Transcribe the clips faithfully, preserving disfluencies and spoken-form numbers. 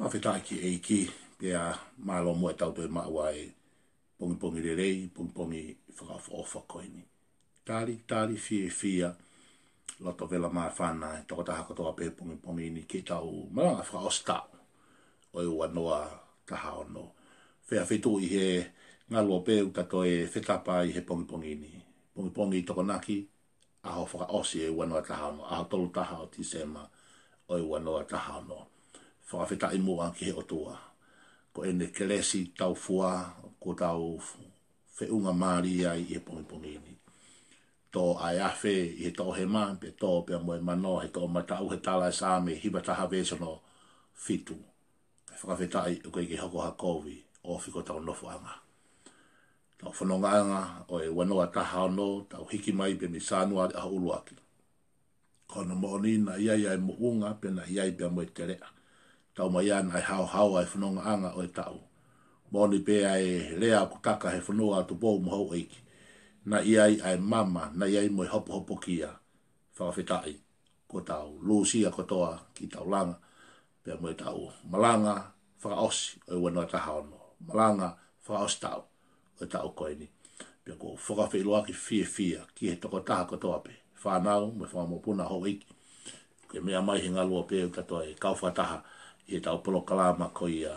Fakafetaʻi ki he ʻEiki, pea mālō muʻa ʻetau toe maʻu ʻa e pongipongi lelei, pongipongi fakaʻofoʻofa ko eni. Talitali fiefia, loto vela māfana, e tokotaha kotoa pē pongipongi ni ke tau malanga fakaʻosi taʻu ʻo e ua noa taha ono. Feafetuʻu ʻi he ngaluope pē ʻoku ta toe fetapa ai he pongipongi ni. Pongipongi Tokonaki, ʻaho fakaʻosi e ua noa taha ono, ʻaho tolu taha ʻo Tīsema ʻo e ua noa taha ono. Fakafetaʻi muʻa ki he ʻOtua. Ko ʻene kelesi taufua, ko ʻetau feʻunga mālie ai ʻi he pongipongi ni. Tō ʻa e afe ʻi he toʻo hema, pea tō pea mo e mano he toʻo mataʻu, he tala ʻe Saame hiva taha veesi hono fitu. Fakafetaʻi ʻoku ʻikai ke hoko ha kovi, ʻoku ofi ko ʻetau nofoʻanga. Tau fonongaʻanga ʻo e ua noa taha ono, tau hiki mai pē mei Sānuali ʻaho ʻuluaki. Ko hono moʻoni naʻe ʻi ai ʻa e moʻunga, pea naʻe ʻi ai pea mo e teleʻa. Tau mai ʻa e haohaoa e fonongaʻanga ʻo e taʻu. Moʻoni pē ʻa e lea ʻoku taka he fonua ʻo Tupou mo Houʻeiki. Naʻe ʻi ai ʻa e mama, naʻe ʻi ai mo e hopohopokia. Fakafetaʻi, ko ʻetau lūsia kotoa ki taulanga, pea mo ʻetau malanga fakaʻosi ʻo e ua noa taha ono, malanga fakaʻosi taʻu ʻo e taʻu ko eni. Pea ʻoku ou fakafeʻiloaki fiefia ki he tokotaha kotoa pē, fānau mo e fanga mokopuna Houʻeiki, ke meʻa mai he ngaluope ʻoku ta toe kau fakataha ʻi heʻetau polokalama ko ia,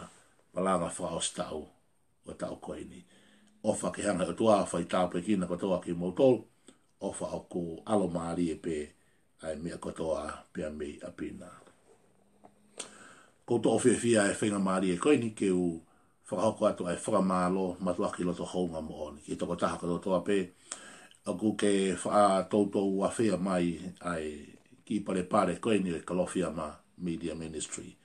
malanga fakaʻosi taʻu ʻo e taʻu ko eni. ʻOfa ke hanga ʻe he ʻOtua ʻo fai tāpuekina kotoa kimoutolu, ʻofa ʻoku ʻalomālie pē ʻa e meʻa kotoa pea mei ʻapi na. ʻOku ou toʻo fiefia ʻa e faingamālie ko eni ke u fakahoko atu ʻa e fakamālō mātuʻaki loto houngaʻia moʻoni ki he tokotaha kotoa pē ʻoku ke faʻa toutou afea mai ʻa e kiʻi palepale ko eni ʻo e Kalofiama Media Ministry.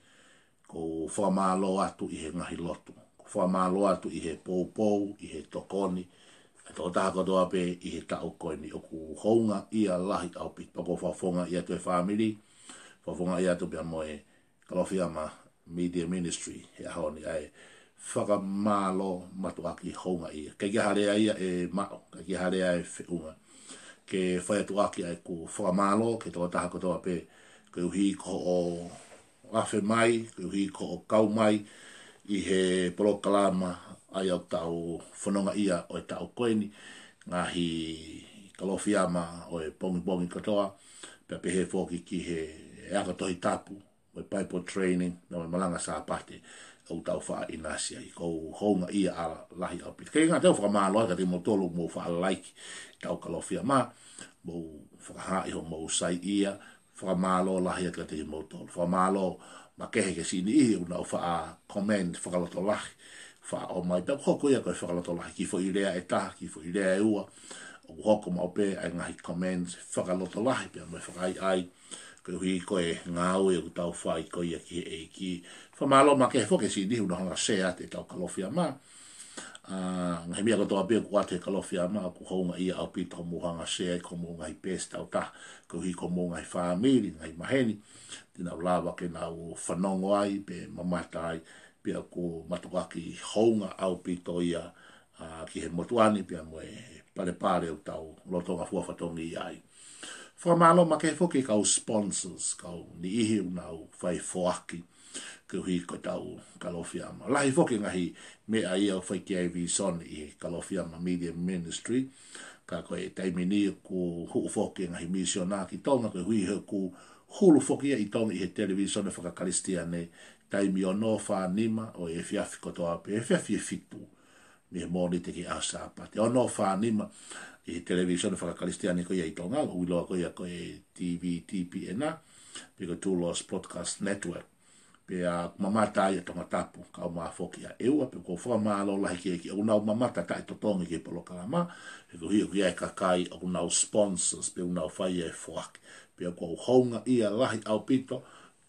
ʻOku ou fakamālō atu ʻi he ngaahi lotu. ʻOku ou fakamālō atu ʻi he poupou, ʻi he tokoni, ʻa e tokotaha kotoa pē ʻi he taʻu ko eni. ʻOku houngaʻia lahi ʻaupito. Pea ʻoku ou fakafofongaʻi atu e fāmili, fakafofongaʻi atu pea mo e Kalofiama Media Ministry he ʻaho ni, ʻa e fakamālō mātuʻaki houngaʻia. ʻIkai ke ʻi ai ha lea ia ʻe maʻu, ʻikai ke ʻi ai ha lea ʻe feʻunga ke fai atu ʻaki ʻa ʻeku fakamālō ki he tokotaha kotoa pē, koeʻuhi ko hoʻo afe mai, koeʻuhi ko hoʻo kau mai ʻi he polokalama ʻa ia ʻoku tau fonongaʻia ʻo e taʻu ko eni, ngaahi Kalofiama ʻo e pongipongi kotoa, pea pehē foki ki he ako Tohi Tapu, mo e Bible training, mo e malanga Sāpate ʻoku tau faʻa ʻinasi ai. ʻOku ou houngaʻia lahi ʻaupito. ʻIkai ngata ai, ʻoku ou fakamālō atu kiate kimoutolu ʻoku mou faʻa like ʻetau Kalofiama, mou fakahaaʻi hoʻomou saiʻia, fakamālō lahi atu kiate kimoutolu. Fakamālō makehe ki he siʻi niʻihi ʻoku nau faʻa comment fakalotolahi, faʻa ʻomai, pea ʻoku hoko ia ko e fakalotolahi, kiʻi foʻi lea ʻe taha, kiʻi foʻi lea ʻe ua, ʻoku hoko maʻu pē ʻa e ngaahi comment fakalotolahi pea mo e fakaʻaiʻai, koeʻuhi ko e ngāue ʻoku tau fai ko ia ki he ʻEiki. Fakamālō makehe foki ki he siʻi niʻihi ʻoku nau hanga ʻo share atu ʻetau Kalofiama. ʻA, ngaahi meʻa kotoa pē ʻoku ʻoatu he Kalofiama, ʻoku houngaʻia ʻaupito hoʻomou hanga ʻo share ʻi homou ngaahi peesi tau taha, koeʻuhi ko homou ngaahi fāmili, ngaahi maheni, te nau lava ke nau fanongo ai, pe mamata ai, pea ʻoku mātuʻaki hounga ʻaupito ia, ʻa, ki he motuʻa ni, pea mo e palepale ʻoku tau lolotonga fua fatongia ai. Fakamālō makehe foki ki he kau sponsors, kau niʻihi ʻoku nau fai foaki, koeʻuhi ko ʻetau Kalofiama. Lahi foki e ngaahi meʻa ia ʻoku fai ki ai e visone ʻi he Kalofiama Media Ministry, ka ko e taimi ni ʻoku hū foki e ngaahi misiona ki Tonga, koeʻuhi he ʻoku hulu foki ia ʻi Tonga ʻi he televīsone fakakalisitiane, taimi ono, fā, nima ʻo e efiafi kotoa pē, efiafi ʻe fitu, mei he Mōnite ki he ʻaho Sāpate. Ono, fā, nima ʻi he televīsone fakakalisitiane ko ia ʻi Tonga, ʻoku ʻiloa ko ia ko e T V T P N, pe ko e Two Lost Broadcast Network. Pea ʻoku mamata ai ʻa Tongatapu, kaeʻumaʻā foki ʻa ʻEua, pea ʻoku ou fakamālō lahi ki he ʻEiki ʻoku nau mamata taʻetotongi ki he polokalama, he koeʻuhi ʻoku ʻi ai e kakai ʻoku nau sponsors, pea ʻoku nau fai e foaki. Pea ʻoku ou houngaʻia lahi ʻaupito,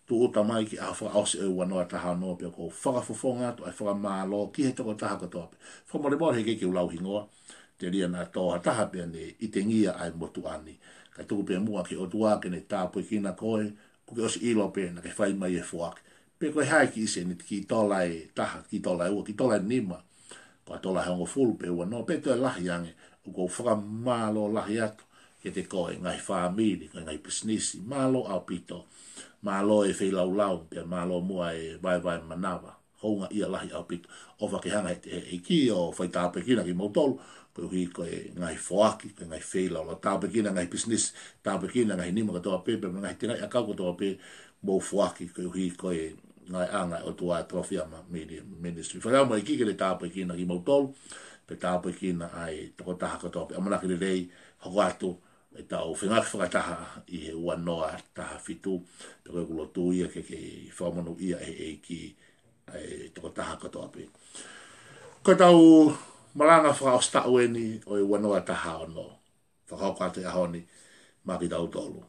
tūʻuta mai ki he ʻaho fakaʻosi ʻo e ua noa taha ono, pea ʻoku ou fakafofonga atu ʻa e fakamālō ki he tokotaha kotoa pē. Fakamolemole he ʻikai ke u lau hingoa, telia naʻa tō ha taha pea ne ʻitengia ʻa e motuʻa ni. Kae tuku pē muʻa ki he ʻOtua ke ne tāpuekina koe, kuo ke ʻosi ʻilo pē naʻa ke fai mai e foaki. Pe ko e hā e kiʻi sēniti, kiʻi tola ʻe taha, kiʻi tola ʻe ua, kiʻi tola ʻe nima, ko e tola ʻe hongofulu pe ua noa, pe toe lahi ange, ʻoku ou fakamālō lahi atu kiate koe, ngaahi fāmili, ko e ngaahi pisinisi, mālō ʻaupito. Mālō e feilaulau, pea mālō muʻa e vaevae manava. Houngaʻia lahi ʻaupito. ʻOfa ke hanga ʻe he ʻEiki ʻo fai tāpuekina kimoutolu, koeʻuhi ko e ngaahi foaki, ko e ngaahi feilaulau. Tāpuekina ngaahi pisinisi, tāpuekina ngaahi nima kotoa pē, pea mo e ngaahi tengaʻi ʻakau kotoa pē, mou foaki, koeʻuhi ko e ngaahi ʻanga ʻo e ʻOtua Talofiama Media Ministry. Fakafetaʻi mo e ʻEiki ke ne tāpuekina kimoutolu, pea tāpuekina ʻa e tokotaha kotoa pē. ʻAmanaki lelei, hoko atu, ʻetau fengaki fakataha ʻi he ua noa taha fitu, pea ko ʻeku lotu ia ke, ke fakamonūʻia ʻe he ʻEiki ʻa e tokotaha kotoa pē. Ko ʻetau malanga fakaʻosi taʻu eni ʻo e ua noa taha ono. Fakahoko atu he ʻaho ni maʻa kitautolu.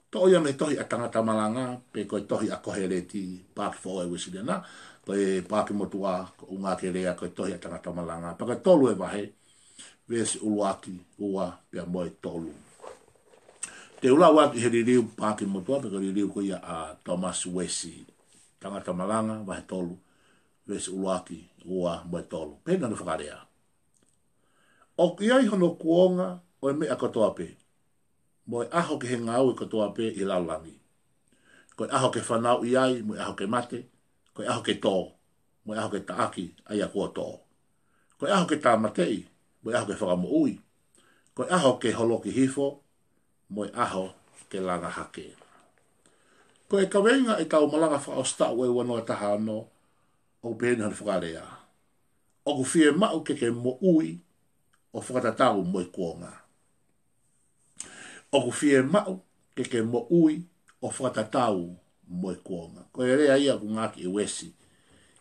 Toʻo ia mei he tohi ʻa Tangata Malanga, pe ko e tohi ʻa Koheleti, Paaki Foʻou ʻa e Uēsiliana, ko e Paaki Motuʻa, ko e ʻuhinga ke lea ko e tohi ʻa Tangata Malanga, pea ko e tolu e vahe, veesi ʻuluaki, ua, pea mo e tolu. Te u lau atu ʻi he liliu Paaki Motuʻa, pe ko e liliu ko ia ʻa Thomas Uesi. Tangata Malanga, vahe tolu, veesi ʻuluaki, ua, mo e tolu. Pehē hono fakalea. ʻOku ʻi ai hono kuonga ʻo e meʻa kotoa pē, mo e ʻaho ki he ngāue kotoa pē ʻi he lalo langi. Ko e ʻaho ke fanauʻi ai, mo e ʻaho ke mate, ko e ʻaho ke tō, mo e ʻaho ke taʻaki ʻa ia kuo tō. Ko e ʻaho ke tāmateʻi, mo e ʻaho ke fakamoʻui. Ko e ʻaho ke holoki hifo, mo e ʻaho ke langa hake. Ko e kaveinga ʻetau malanga fakaʻosi taʻu ʻo e ua noa taha ono, ʻoku pehē ni hono fakalea. ʻOku fiemaʻu ke ke moʻui ʻo fakatatau mo e kuonga. ʻOku fiemaʻu ke ke moʻui ʻo fakatatau mo e kuonga. Ko e lea ia ʻoku ngāueʻaki ʻe Uesi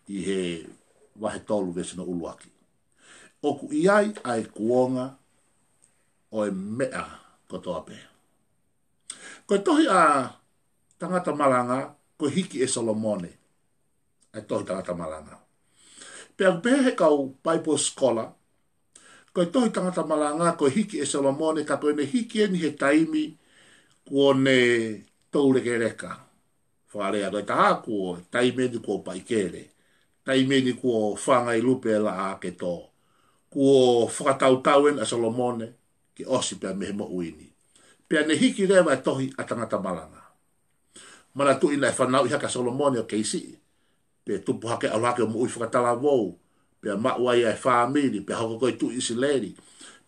ʻi he vahe tolu veesi hono ʻuluaki. ʻOku ʻi ai ʻa e kuonga ʻo e meʻa kotoa pē. Ko e tohi ʻa Tangata Malanga, ko e hiki ʻe Solomone ʻa e tohi Tangata Malanga. Pea ʻoku pehē he kau Bible scholar, ko e tohi Tangata Malanga, ko e hiki ʻe Solomone, ka ko ʻene hiki eni he taimi kuo ne toulekeleka. Fakalea ko e taha, ko e taimi eni kuo paʻikele. Taimi eni kuo fanga ʻi lupe laʻā ke tō. Kuo fakatautau eni ʻa Solomone ke ʻosi pea mei he moʻui ni. Pea ne hiki leva e tohi ʻa Tangata Malanga. Manatuʻi naʻe fanauʻi hake ʻa Solomone ʻo kei siʻi. Pea tupu hake, ʻalu hake ʻo moʻui fakatalavou. Pea maʻu ai ʻa e fāmili, pea hoko ko e tuʻi ʻIsileli.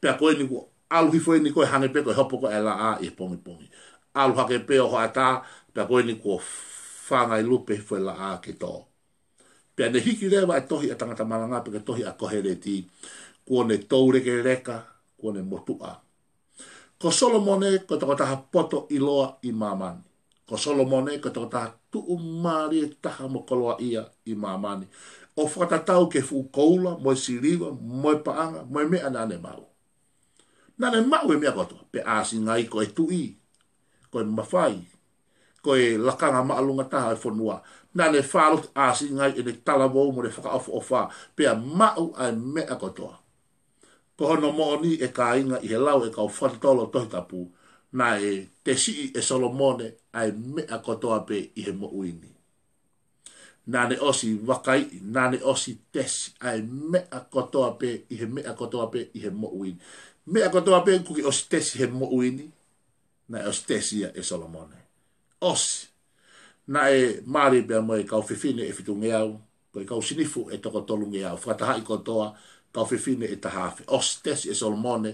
Pea ko eni kuo ʻalu hifo eni ko e hangē pē ko e hopo ko ē ʻa e laʻā ʻi he pongipongi. ʻAlu hake pē ʻo hoʻatā, pea ko eni kuo fanga ʻi lupe hifo e laʻā ke tō. Pea ne hiki leva e tohi ʻa Tangata Malanga pe ko e tohi ʻa Koheleti, kuo ne toulekeleka, kuo ne motuʻa. Ko Solomone ko e tokotaha poto ʻiloa ʻi māmani. Ko Solomone ko e tokotaha tuʻumālie taha mo koloaʻia ʻi māmani. ʻO fakatatau ki he fuʻu koula, mo e siliva, mo e paʻanga, mo e meʻa naʻa ne maʻu. Naʻa ne maʻu e meʻa kotoa, pea ʻāsinga ai ko e tuʻi, ko e mafai, ko e lakanga māʻolunga taha ʻo e fonua. Naʻa ne fālotu ʻāsinga ai ʻene talavou mo ʻene fakaʻofoʻofa, pea maʻu ʻa e meʻa kotoa. Ko hono moʻoni ʻe kāinga, ʻi he lau ʻa e kau fakatotolo Tohi Tapu, naʻe tesiʻi ʻe Solomone ʻa e meʻa kotoa pē ʻi he moʻui ni. Naʻa ne ʻosi vakaiʻi, naʻa ne ʻosi tesi ʻa e meʻa kotoa pē, ʻi he meʻa kotoa pē, ʻi he moʻui ni. Meʻa kotoa pē kuo ke ʻosi tesi he moʻui ni, naʻe ʻosi tesi ia ʻe Solomone. ʻOsi. Naʻe mali pea mo e kau fefine ʻe fitungeau, ko e kau sinifu ʻe toko tolungeau. Fakatahaʻi kotoa, kau fefine ʻe taha afe. ʻOsi tesi ʻe Solomone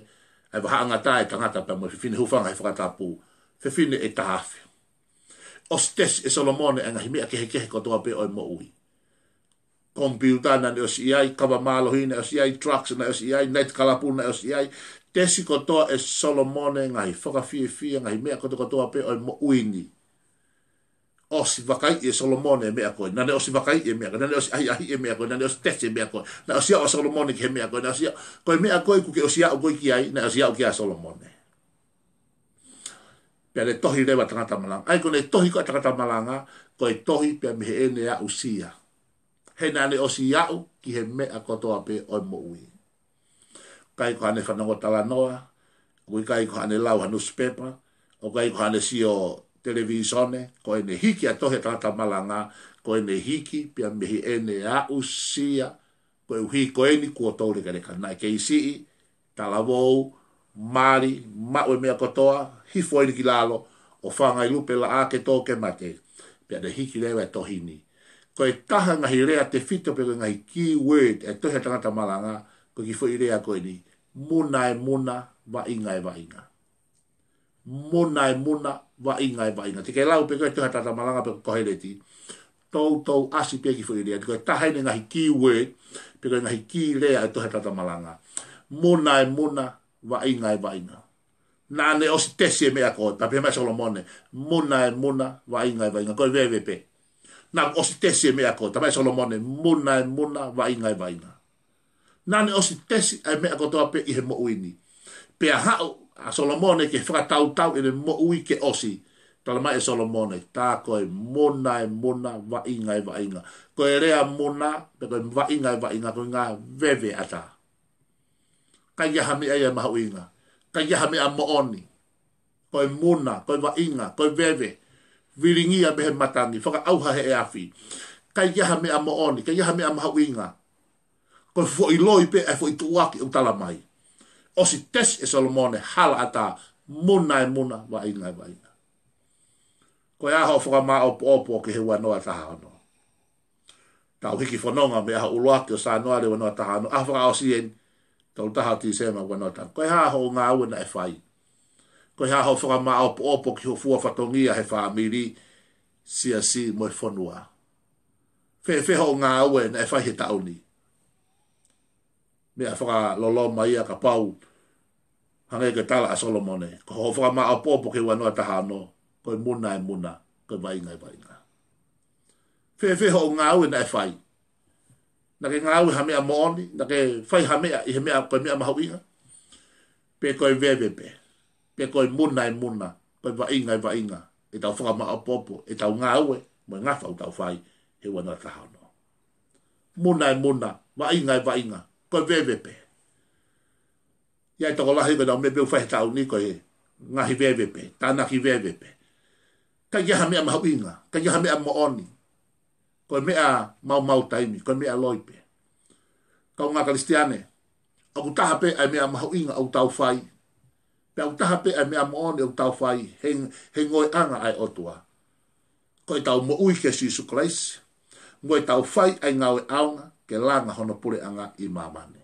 ʻa e vahaʻangata e tangata pea mo e fefine, hūfanga he fakatapu, fefine ʻe taha afe. ʻOsi tesi ʻe Solomone ʻa e ngaahi meʻa kehekehe kotoa pē ʻo e moʻui. Komipiuta naʻa ne ʻosi ʻi ai, kava mālohi naʻe ʻosi ʻi ai, drugs naʻe ʻosi ʻi ai, night club naʻe ʻosi ʻi ai, tesi kotoa ʻe Solomone ngaahi fakafiefia, ngaahi meʻa kotokotoa pē ʻo e moʻui ni. ʻOsi vakaiʻi ʻe Solomone e meʻa ko ē, naʻa ne ʻosi vakaiʻi e meʻa ko ē, naʻa ne ʻosi ʻahiʻahiʻi e meʻa ko ē, naʻa ne ʻosi tesi e meʻa ko ē, naʻe ʻosi aʻu ʻa Solomone ki he meʻa ko ē, naʻe ʻosi aʻu, ko e meʻa ko ē kuo ke ʻosi aʻu koe ki ai, naʻe ʻosi aʻu kia Solomone. Pea ne tohi leva Tangata Malanga. ʻA ia ko ʻene tohi ko ē ʻa Tangata Malanga, ko e tohi pea mei heʻene aʻusia. He naʻa ne ʻosi aʻu ki he meʻa kotoa pē ʻo e moʻui. ʻIkai ko haʻane fanongo talanoa, ʻoku ʻikai ko haʻane lau ha nusipepa, ʻoku ʻikai ko haʻane sio televīsone, ko ʻene hiki ʻa e tohi ʻa Tangata Malanga, ko ʻene hiki pea mei heʻene aʻusia, koeʻuhi ko eni kuo toulekeleka. Naʻe kei siʻi, talavou, mali, maʻu e meʻa kotoa, hifo eni ki lalo, ʻo fāngai lupe laʻā ke tō ke mate, pea ne hiki leva e tohi ni. Ko e taha e ngaahi lea tefito pe ko e ngaahi key word e tohi ʻa e tangata malanga, ko e kiʻi foʻi lea ko eni: Muna e muna, vaʻinga e vaʻinga. Muna e muna, vaʻinga e vaʻinga. Te ke lau pē ko e tohi ʻa e tangata malanga pe ko Koheleti, toutou ʻasi pē e kiʻi foʻi lea. Ko e taha eni e ngaahi key word pe ko e ngaahi key lea e tohi ʻa e tangata malanga. Muna e muna, vaʻinga e vaʻinga. Naʻa ne ʻosi tesi e meʻa ko ē, pea pehē mai ʻe Solomone, muna e muna, vaʻinga e vaʻinga. Ko e veve pē. Naʻa ku ʻosi tesi e meʻa ko ē, talamai ʻe Solomone, muna e muna, vaʻinga e vaʻinga. Naʻa ne ʻosi tesi ʻa e meʻa kotoa pē ʻi he moʻui ni. Pea haʻu ʻa Solomone ke fakatautau ʻene moʻui ke ʻosi. Talamai ʻe Solomone, tā ko e muna e muna, vaʻinga e vaʻinga. Ko e lea muna, pe ko e vaʻinga e vaʻinga, ko e ngaahi veve ʻatā. ʻIkai ha meʻa ia mahuʻinga. ʻIkai ha meʻa moʻoni. Ko e muna, ko e vaʻinga, ko e veve. Vilingia mei he matangi, fakaʻauha he eafi. ʻIkai ha meʻa moʻoni, ʻikai ha meʻa mahuʻinga. Ko e foʻi loi pē ʻa e foʻi tuʻuaki ʻoku talamai. ʻOsi tesi ʻe Solomone, hala ʻatā, muna e muna, vaʻinga e vaʻinga. Ko e hā hoʻo fakamāʻopoʻopo ki he ua noa taha ono? Tau hiki fononga mei he ʻaho ʻuluaki ʻo Sānuali ua noa taha ono, ʻaho fakaʻosi eni, tolu taha ʻo Tīsema ua noa taha ono. Ko e hā hoʻo ngāue naʻe fai? Ko e hā hoʻo fakamāʻopoʻopo ki ho fua fatongia he fāmili, siasi mo e fonua? Fēfē hoʻo ngāue naʻe fai he taʻu ni? Meʻa fakaloloma ia kapau hangē ko e tala ʻa Solomone, ko hoʻo fakamāʻopoʻopo ki he ua noa taha ono, ko e muna e muna, ko e vaʻinga e vaʻinga. Fēfē hoʻo ngāue naʻe fai? Naʻa ke ngāue ha meʻa moʻoni, naʻa ke fai ha meʻa ʻi he meʻa ko e meʻa mahuʻinga? Pe ko e veve pē, pe ko e muna e muna, ko e vaʻinga e vaʻinga ʻetau fakamāʻopoʻopo, ʻetau ngāue mo e ngafa ʻoku tau fai he ua noa taha ono? Muna e muna, vaʻinga e vaʻinga, ko e veve pē. ʻI ai e tokolahi ko ʻenau meʻa pē ʻoku fai he taʻu ni ko e ngaahi veve pē, tānaki veve pē. ʻIkai ha meʻa mahuʻinga, ʻikai ha meʻa moʻoni. Ko e meʻa maumau taimi, ko e meʻa loi pē. Kaungā Kalisitiane, ʻoku taha pē ʻa e meʻa mahuʻinga ʻoku tau fai, pea ʻoku taha pē ʻa e meʻa moʻoni ʻoku tau fai he, he ngoueʻanga ʻa e ʻOtua. Ko ʻetau moʻui kia Sīsū Kalaisi, mo ʻetau fai ʻa e ngāue ʻaonga ke langa hono puleʻanga ʻi māmani.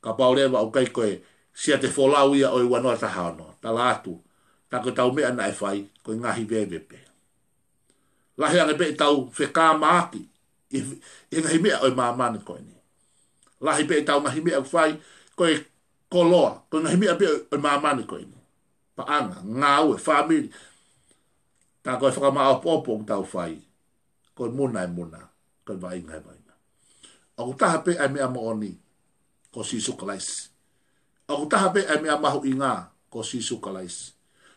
Kapau leva ʻoku ʻikai ko e siate folau ia ʻo e ua noa taha ono, tala atu, tā ko ʻetau meʻa naʻe fai, ko e ngaahi veve pē. Lahi ange pē ʻetau fekāmaaki ʻi, ʻi he ngaahi meʻa ʻo e māmani ko eni. Lahi pē ʻetau ngaahi meʻa ʻoku fai, ko e koloa, ko e ngaahi meʻa pē ʻo e māmani ko eni. Paʻanga, ngāue, fāmili. Tā ko e fakamāʻopoʻopo ʻoku tau fai, ko e muna e muna, ko e vaʻinga e vaʻinga. ʻOku taha pē ʻa e meʻa moʻoni, ko Sīsū Kalaisi. ʻOku taha pē ʻa e meʻa mahuʻinga, ko Sīsū Kalaisi.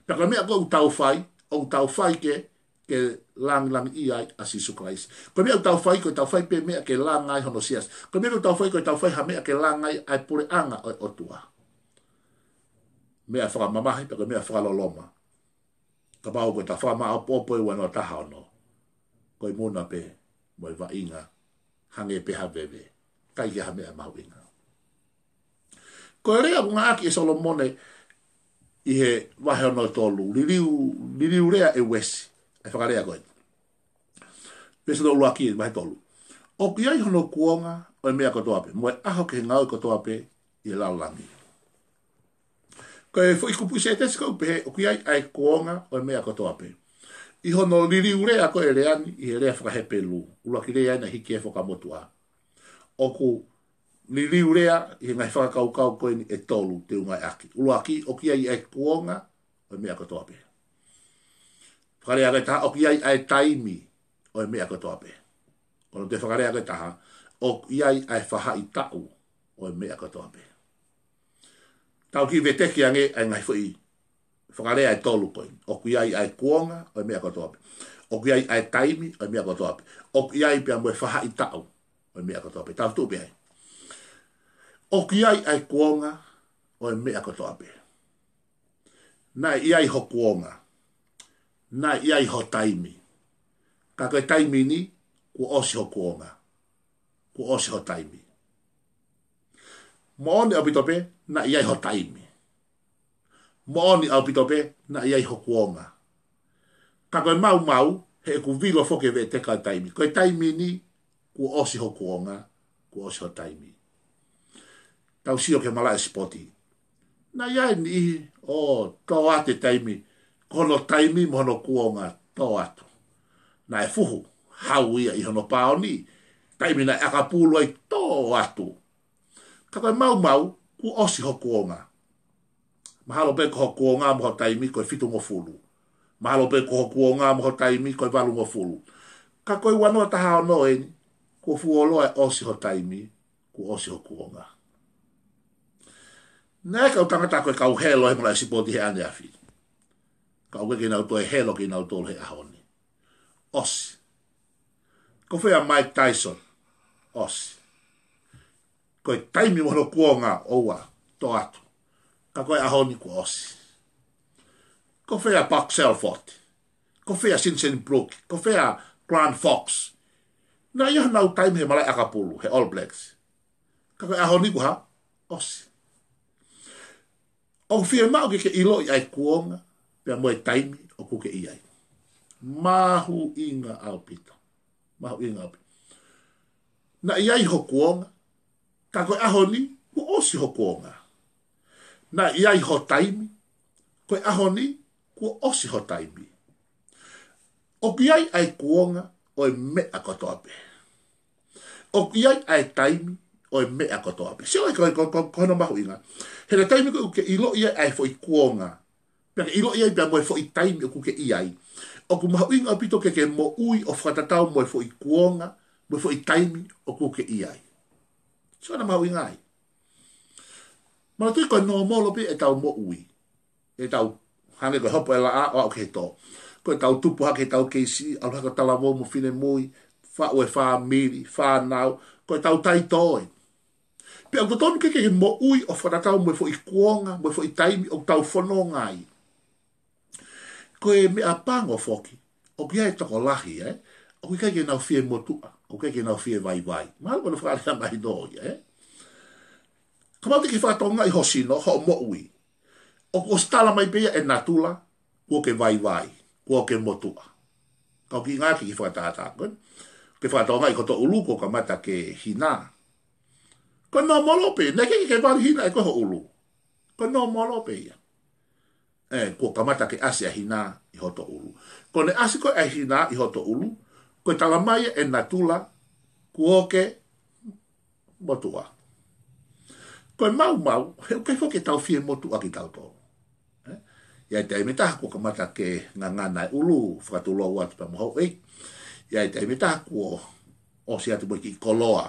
Pea ko e meʻa ko ē ʻoku tau fai, ʻoku tau fai ke, ke langilangiʻia ai ʻa Sīsū Kalaisi. Ko e meʻa ʻoku tau fai, ko ʻetau fai pē meʻa ke langa ai hono siasi. Ko e meʻa ʻoku tau fai, ko ʻetau fai ha meʻa ke langa ai ʻa e puleʻanga ʻo e ʻOtua. Meʻa fakamamahi, pea ko e meʻa fakaloloma. Kapau ko ʻeta fakamāʻopoʻopo ʻi he ua noa taha ono, ko e muna pē mo e vaʻinga, hangē pē ha veve, ʻikai ha meʻa mahuʻinga. Ko e lea ʻoku ngāueʻaki ʻe Solomone ʻi he vahe hono tolu, liliu, liliu lea ʻe Uesi, ʻa e fakalea ko ē. Veesi hono ʻuluaki, vahe tolu. ʻOku ʻi ai hono kuonga ʻo e meʻa kotoa pē, mo e ʻaho ki he ngāue kotoa pē ʻi he lalo langi. Ko e foʻi kupuʻi sētesi ko ē ʻoku pehē, ʻoku ʻi ai ʻa e kuonga ʻo e meʻa kotoa pē. ʻI hono liliu lea ko ē e lea ni, ʻi he lea faka-Hepelū, ʻuluaki lea naʻe hiki he Fuakava Motuʻa. ʻOku liliu lea ʻi he ngaahi fakakaukau ko eni ʻe tolu te u ngāueʻaki. ʻUluaki, ʻoku ʻi ai ʻa e kuonga ʻo e meʻa kotoa pē. Fakalea ko ē ʻe taha, ʻoku ʻi ai ʻa e taimi ʻo e meʻa kotoa pē. Ko hono toe fakalea ko ē ʻe taha, ʻoku ʻi ai ʻa e faʻahitaʻu ʻo e meʻa kotoa pē. Tau kiʻi veteki ange ʻa e ngaahi foʻi fakalea ʻe tolu ko ē. ʻOku ʻi ai ʻa e kuonga ʻo e meʻa kotoa pē. ʻOku ʻi ai ʻa e taimi ʻo e meʻa kotoa pē. ʻOku ʻi ai pea mo e faʻahitaʻu ʻo e meʻa kotoa pē. Tau tuʻu pē ai. ʻOku ʻi ai ʻa e kuonga ʻo e meʻa kotoa pē. Naʻe ʻi ai ho kuonga. Naʻe ʻi ai ho taimi. Ka ko e taimi ni, kuo ʻosi ho kuonga. Kuo ʻosi ho taimi. Moʻoni ʻaupito pē, naʻe ʻi ai ho taimi. Moʻoni ʻaupito pē, naʻe ʻi ai ho kuonga. Ka ko e maumau, he ʻoku vilo foki e veʻeteka ʻo e taimi. Ko e taimi ni, kuo ʻosi ho kuonga, kuo ʻosi ho taimi. Tau sio ki he malaʻe sipoti. Naʻe ʻi ai e niʻihi ʻo tō atu e taimi, ko hono taimi mo hono kuonga tō atu. Naʻe fuhu, hau ia ʻi hono pāoni, taimi naʻe ʻakapulu ai tō atu. Ka ko e maumau, kuo ʻosi ho kuonga. Mahalo pē ko ho kuonga mo ho taimi ko e fitungofulu. Mahalo pē ko ho kuonga mo ho taimi ko e valungofulu. Ka ko e ua noa taha ono eni, kuo fuoloa e ʻosi ho taimi, kuo ʻosi ho kuonga. Naʻe ʻi ai e kau tangata ko e kau helo he malaʻe sipoti he ʻaneafi. Ka ʻoku ʻikai ke nau toe helo kinautolu he ʻaho ni. ʻOsi. Ko fē ʻa Mike Tyson? ʻOsi. Ko e taimi mo hono kuonga ʻoua, tō atu. Ka ko e ʻaho ni kuo ʻosi. Ko fē ʻa Buck Selfood? Ko fē ʻa Jensen Brook? Ko fē ʻa Grant Fox? Naʻe ʻi ai honau taimi he malaʻe ʻakapulu, he All Blacks. Ka ko e ʻaho ni kuo hā? ʻOsi. ʻOku fiemaʻu ke ke ʻiloʻi ʻa e kuonga, pea mo e taimi ʻoku ke ʻi ai. Mahuʻinga ʻaupito. Mahuʻinga ʻaupito. Naʻe ʻi ai ho kuonga, ka ko e ʻaho ni, kuo ʻosi ho kuonga. Naʻe ʻi ai ho taimi, ko e ʻaho ni, kuo ʻosi ho taimi. ʻOku ʻi ai ʻa e kuonga ʻo e meʻa kotoa pē. ʻOku ʻi ai ʻa e taimi ʻo e meʻa kotoa pē. Sio ai ko, ko, ko, ko hono mahuʻinga. He ko e taimi ko ē ʻoku ke ʻiloʻi ai ʻa e foʻi kuonga, pea ke ʻiloʻi ai pea mo e foʻi taimi ʻoku ke ʻi ai, ʻoku mahuʻinga ʻaupito ke ke moʻui ʻo fakatatau mo e foʻi kuonga, mo e foʻi taimi ʻoku ke ʻi ai. Sio hono mahuʻinga ai. Manatuʻi ko e nōmolo pē ʻetau moʻui. ʻEtau hangē ko e hopo e laʻā ʻo aʻu ki he tō. Ko ʻetau tupu hake ʻetau kei siʻi, ʻalu hake ʻo talavou mo finemui, faʻu e fāmili, fānau, ko ʻetau taitō ē. Pea ʻoku totonu ke ke moʻui ʻo fakatatau mo e foʻi kuonga, mo e foʻi taimi ʻoku tau fononga ai. Ko e meʻapango foki, ʻoku ʻi ai e tokolahi, ē? ʻOku ʻikai ke nau fie motuʻa, ʻoku ʻikai ke nau fie vaivai. Mahalo ko hono fakalea mahino ia, ē? Kapau te ke fakatokangaʻi ho sino, hoʻo moʻui. ʻOku ʻosi tala mai pē ia ʻe natula, kuo ke vaivai, kuo ke motuʻa. Kau kiʻi ngāueʻaki e kiʻi fakatātā ko ē. Ke fakatokangaʻi ko hoto ʻulu kuo kamata ke hinā. Ko e nōmolo pē, naʻe ʻikai ke vali hina ʻe koe ho ʻulu. Ko e nōmolo pē ia. Ē, kuo kamata ke ʻasi ʻa e hinā ʻi hoto ʻulu. Ko ʻene ʻasi ko ē ʻa e hinā ʻi hoto ʻulu, ko e tala mai ia ʻe natula, kuo ke motuʻa. Ko e maumau, he ʻoku ʻikai foki ke tau fie motuʻa kitautolu. Ē? ʻI ai e taimi ʻe taha kuo kamata ke ngangana e ʻulu, fakatulou atu pea mo houʻeiki. ʻI ai e taimi ʻe taha kuo ʻosi atu mo e kiʻi koloa,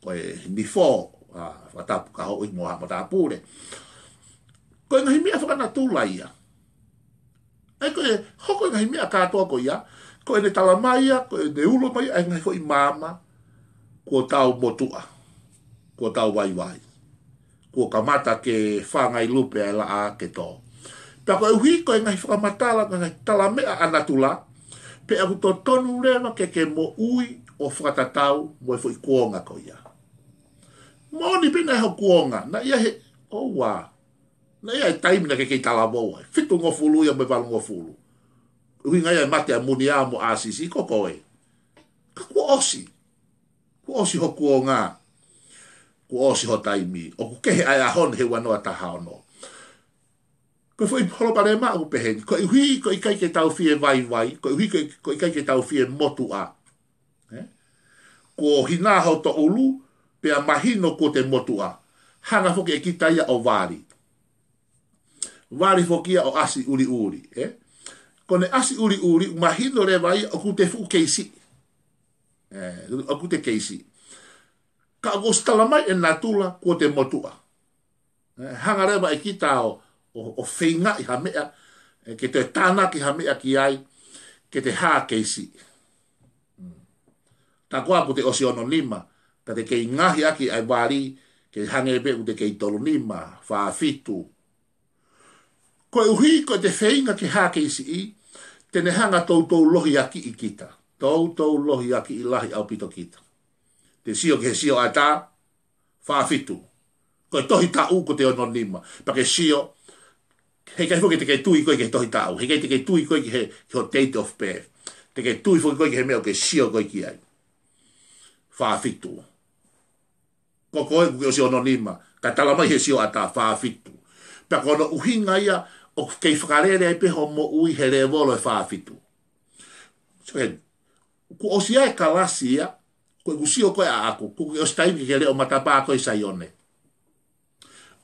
ko e nifo, ʻa, fakatapu ki houʻeiki mo ha matāpule. Ko e ngaahi meʻa fakanatula ia. ʻA ia ko e hoko e ngaahi meʻa kātoa ko ia, ko ʻene tala mai ia, ko ʻene ulo mai ʻa e ngaahi foʻi maama, kuo tau motuʻa, kuo tau vaivai, kuo kamata ke fanga ʻi lupe ʻa e laʻā ke tō. Pea koeʻuhi ko e ngaahi fakamatala, ngaahi talameʻa ʻa natula, pea ʻoku totonu leva ke ke moʻui ʻo fakatatau mo e foʻi kuonga ko ia. Moʻoni pē naʻe ʻi ai ho kuonga, naʻe ʻi ai he, ʻoua. Naʻe ʻi ai e taimi naʻa ke kei talavou ai, fitungofulu ia mo e valungofulu. ʻUhinga ia e mate ʻa Muniā mo ʻĀsisi, ko koe. Ka kuo ʻosi. Kuo ʻosi ho kuonga. Kuo ʻosi ho taimi. ʻOku kehe ʻa e ʻaho ni he ua noa taha ono. Ko e foʻi palopalema ʻoku pehē ni. Koeʻuhi, ko e ʻikai ke tau fie vaivai. Koeʻuhi, ko e, ko e ʻikai ke tau fie motuʻa. Ē? Kuo hinā hoto ʻulu, pea mahino kuo te motuʻa. Hanga foki ʻe kita ia ʻo vali. Vali foki ia ʻo ʻasi ʻuliʻuli, ē? Ko ʻene ʻasi ʻuliʻuli, mahino leva ia ʻoku te fuʻu kei siʻi. Ē, ʻoku te kei siʻi. Ka ʻoku ʻosi tala mai ʻe natula, kuo te motuʻa. Ē, hanga leva ʻe kita ʻo, ʻo, ʻo feingaʻi ha meʻa, ē, ke te tānaki ha meʻa ki ai, ke te hā kei siʻi. Mm. Tā ko ā kuo te ʻosi ono nima, ka te kei ngaohi ʻaki ʻa e vali, ke hangē pē ʻoku te kei tolu nima, fā fitu. Koeʻuhi, ko ʻete feinga ke hā kei siʻi, te ne hanga toutou lohiakiʻi kita. Toutou lohiakiʻi lahi ʻaupito kita. Te sio ki he sio ʻa e tā, fā fitu. Ko e tohi taʻu kuo te ono nima. Pea ke sio, He ʻikai foki te ke tui koe ki he tohi taʻu. He ʻikai te ke tui koe ki he, ki ho date of birth. Te ke tui foki koe ki he meʻa ʻoku ke sio koe ki ai. Fā fitu. Ko koe ʻoku ke ʻosi ono nima. Ka tala mai he sioʻata fā fitu. Pea ko hono ʻuhinga ia ʻoku kei fakalele ai pē hoʻo moʻui he lēvolo ʻe fā fitu. So, he, kuo ʻosi ʻa e kalasi ia, ko ʻeku sio ko ē ʻaʻaku, kuo ke ʻosi taimi ke ke leʻo matapā koe ʻi Saione.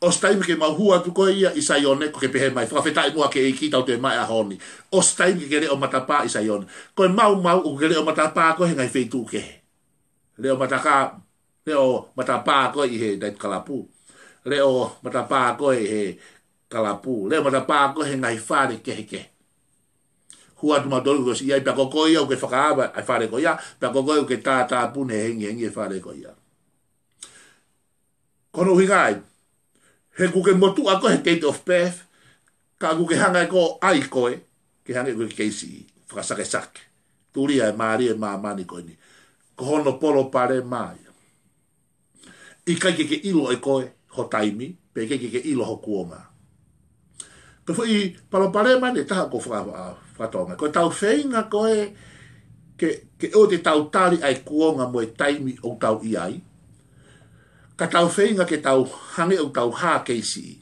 ʻOsi taimi ke mau hū atu koe ia ʻi Saione, ko ke pehē mai, fakafetaʻi muʻa ki he ʻEiki tau toe maʻu e ʻaho ni. ʻOsi taimi ke ke leʻo matapā ʻi Saione. Ko e maumau ʻoku ke leʻo matapā koe he ngaahi feituʻu kehe. Leʻo matakā, leʻo matapā koe ʻi he night club. Leʻo matapā koe ʻi he kalapu. Leʻo matapā koe he ngaahi fale kehekehe. Hū atu mautolu ko si ai pea ko koe ia ʻoku ke fakaava ʻa e fale ko ia, pea ko koe ʻoku ke tātāpuni he hengihengi e fale ko ia. Ko hono ʻuhinga ia, he kuo ke motuʻa koe he date of birth, ka kuo ke hanga ʻe koe ʻo ʻai koe, ke hangē ko e keisi fakasakesake. Tulia e mālie ʻo e māmani ko eni. Ko hono palopalema ia. ʻIkai ke ke ʻilo ʻe koe ho taimi, pe ʻikai ke ke ʻilo ho kuonga. Ko e foʻi palopalema eni ʻe taha ʻoku faka-, faka-Tonga. Ko ʻetau feinga ko ē ke, ke ʻoua te tau tali ʻa e kuonga mo e taimi ʻoku tau ʻi ai. Ka tau feinga ke tau hangē ʻoku tau hā kei siʻi.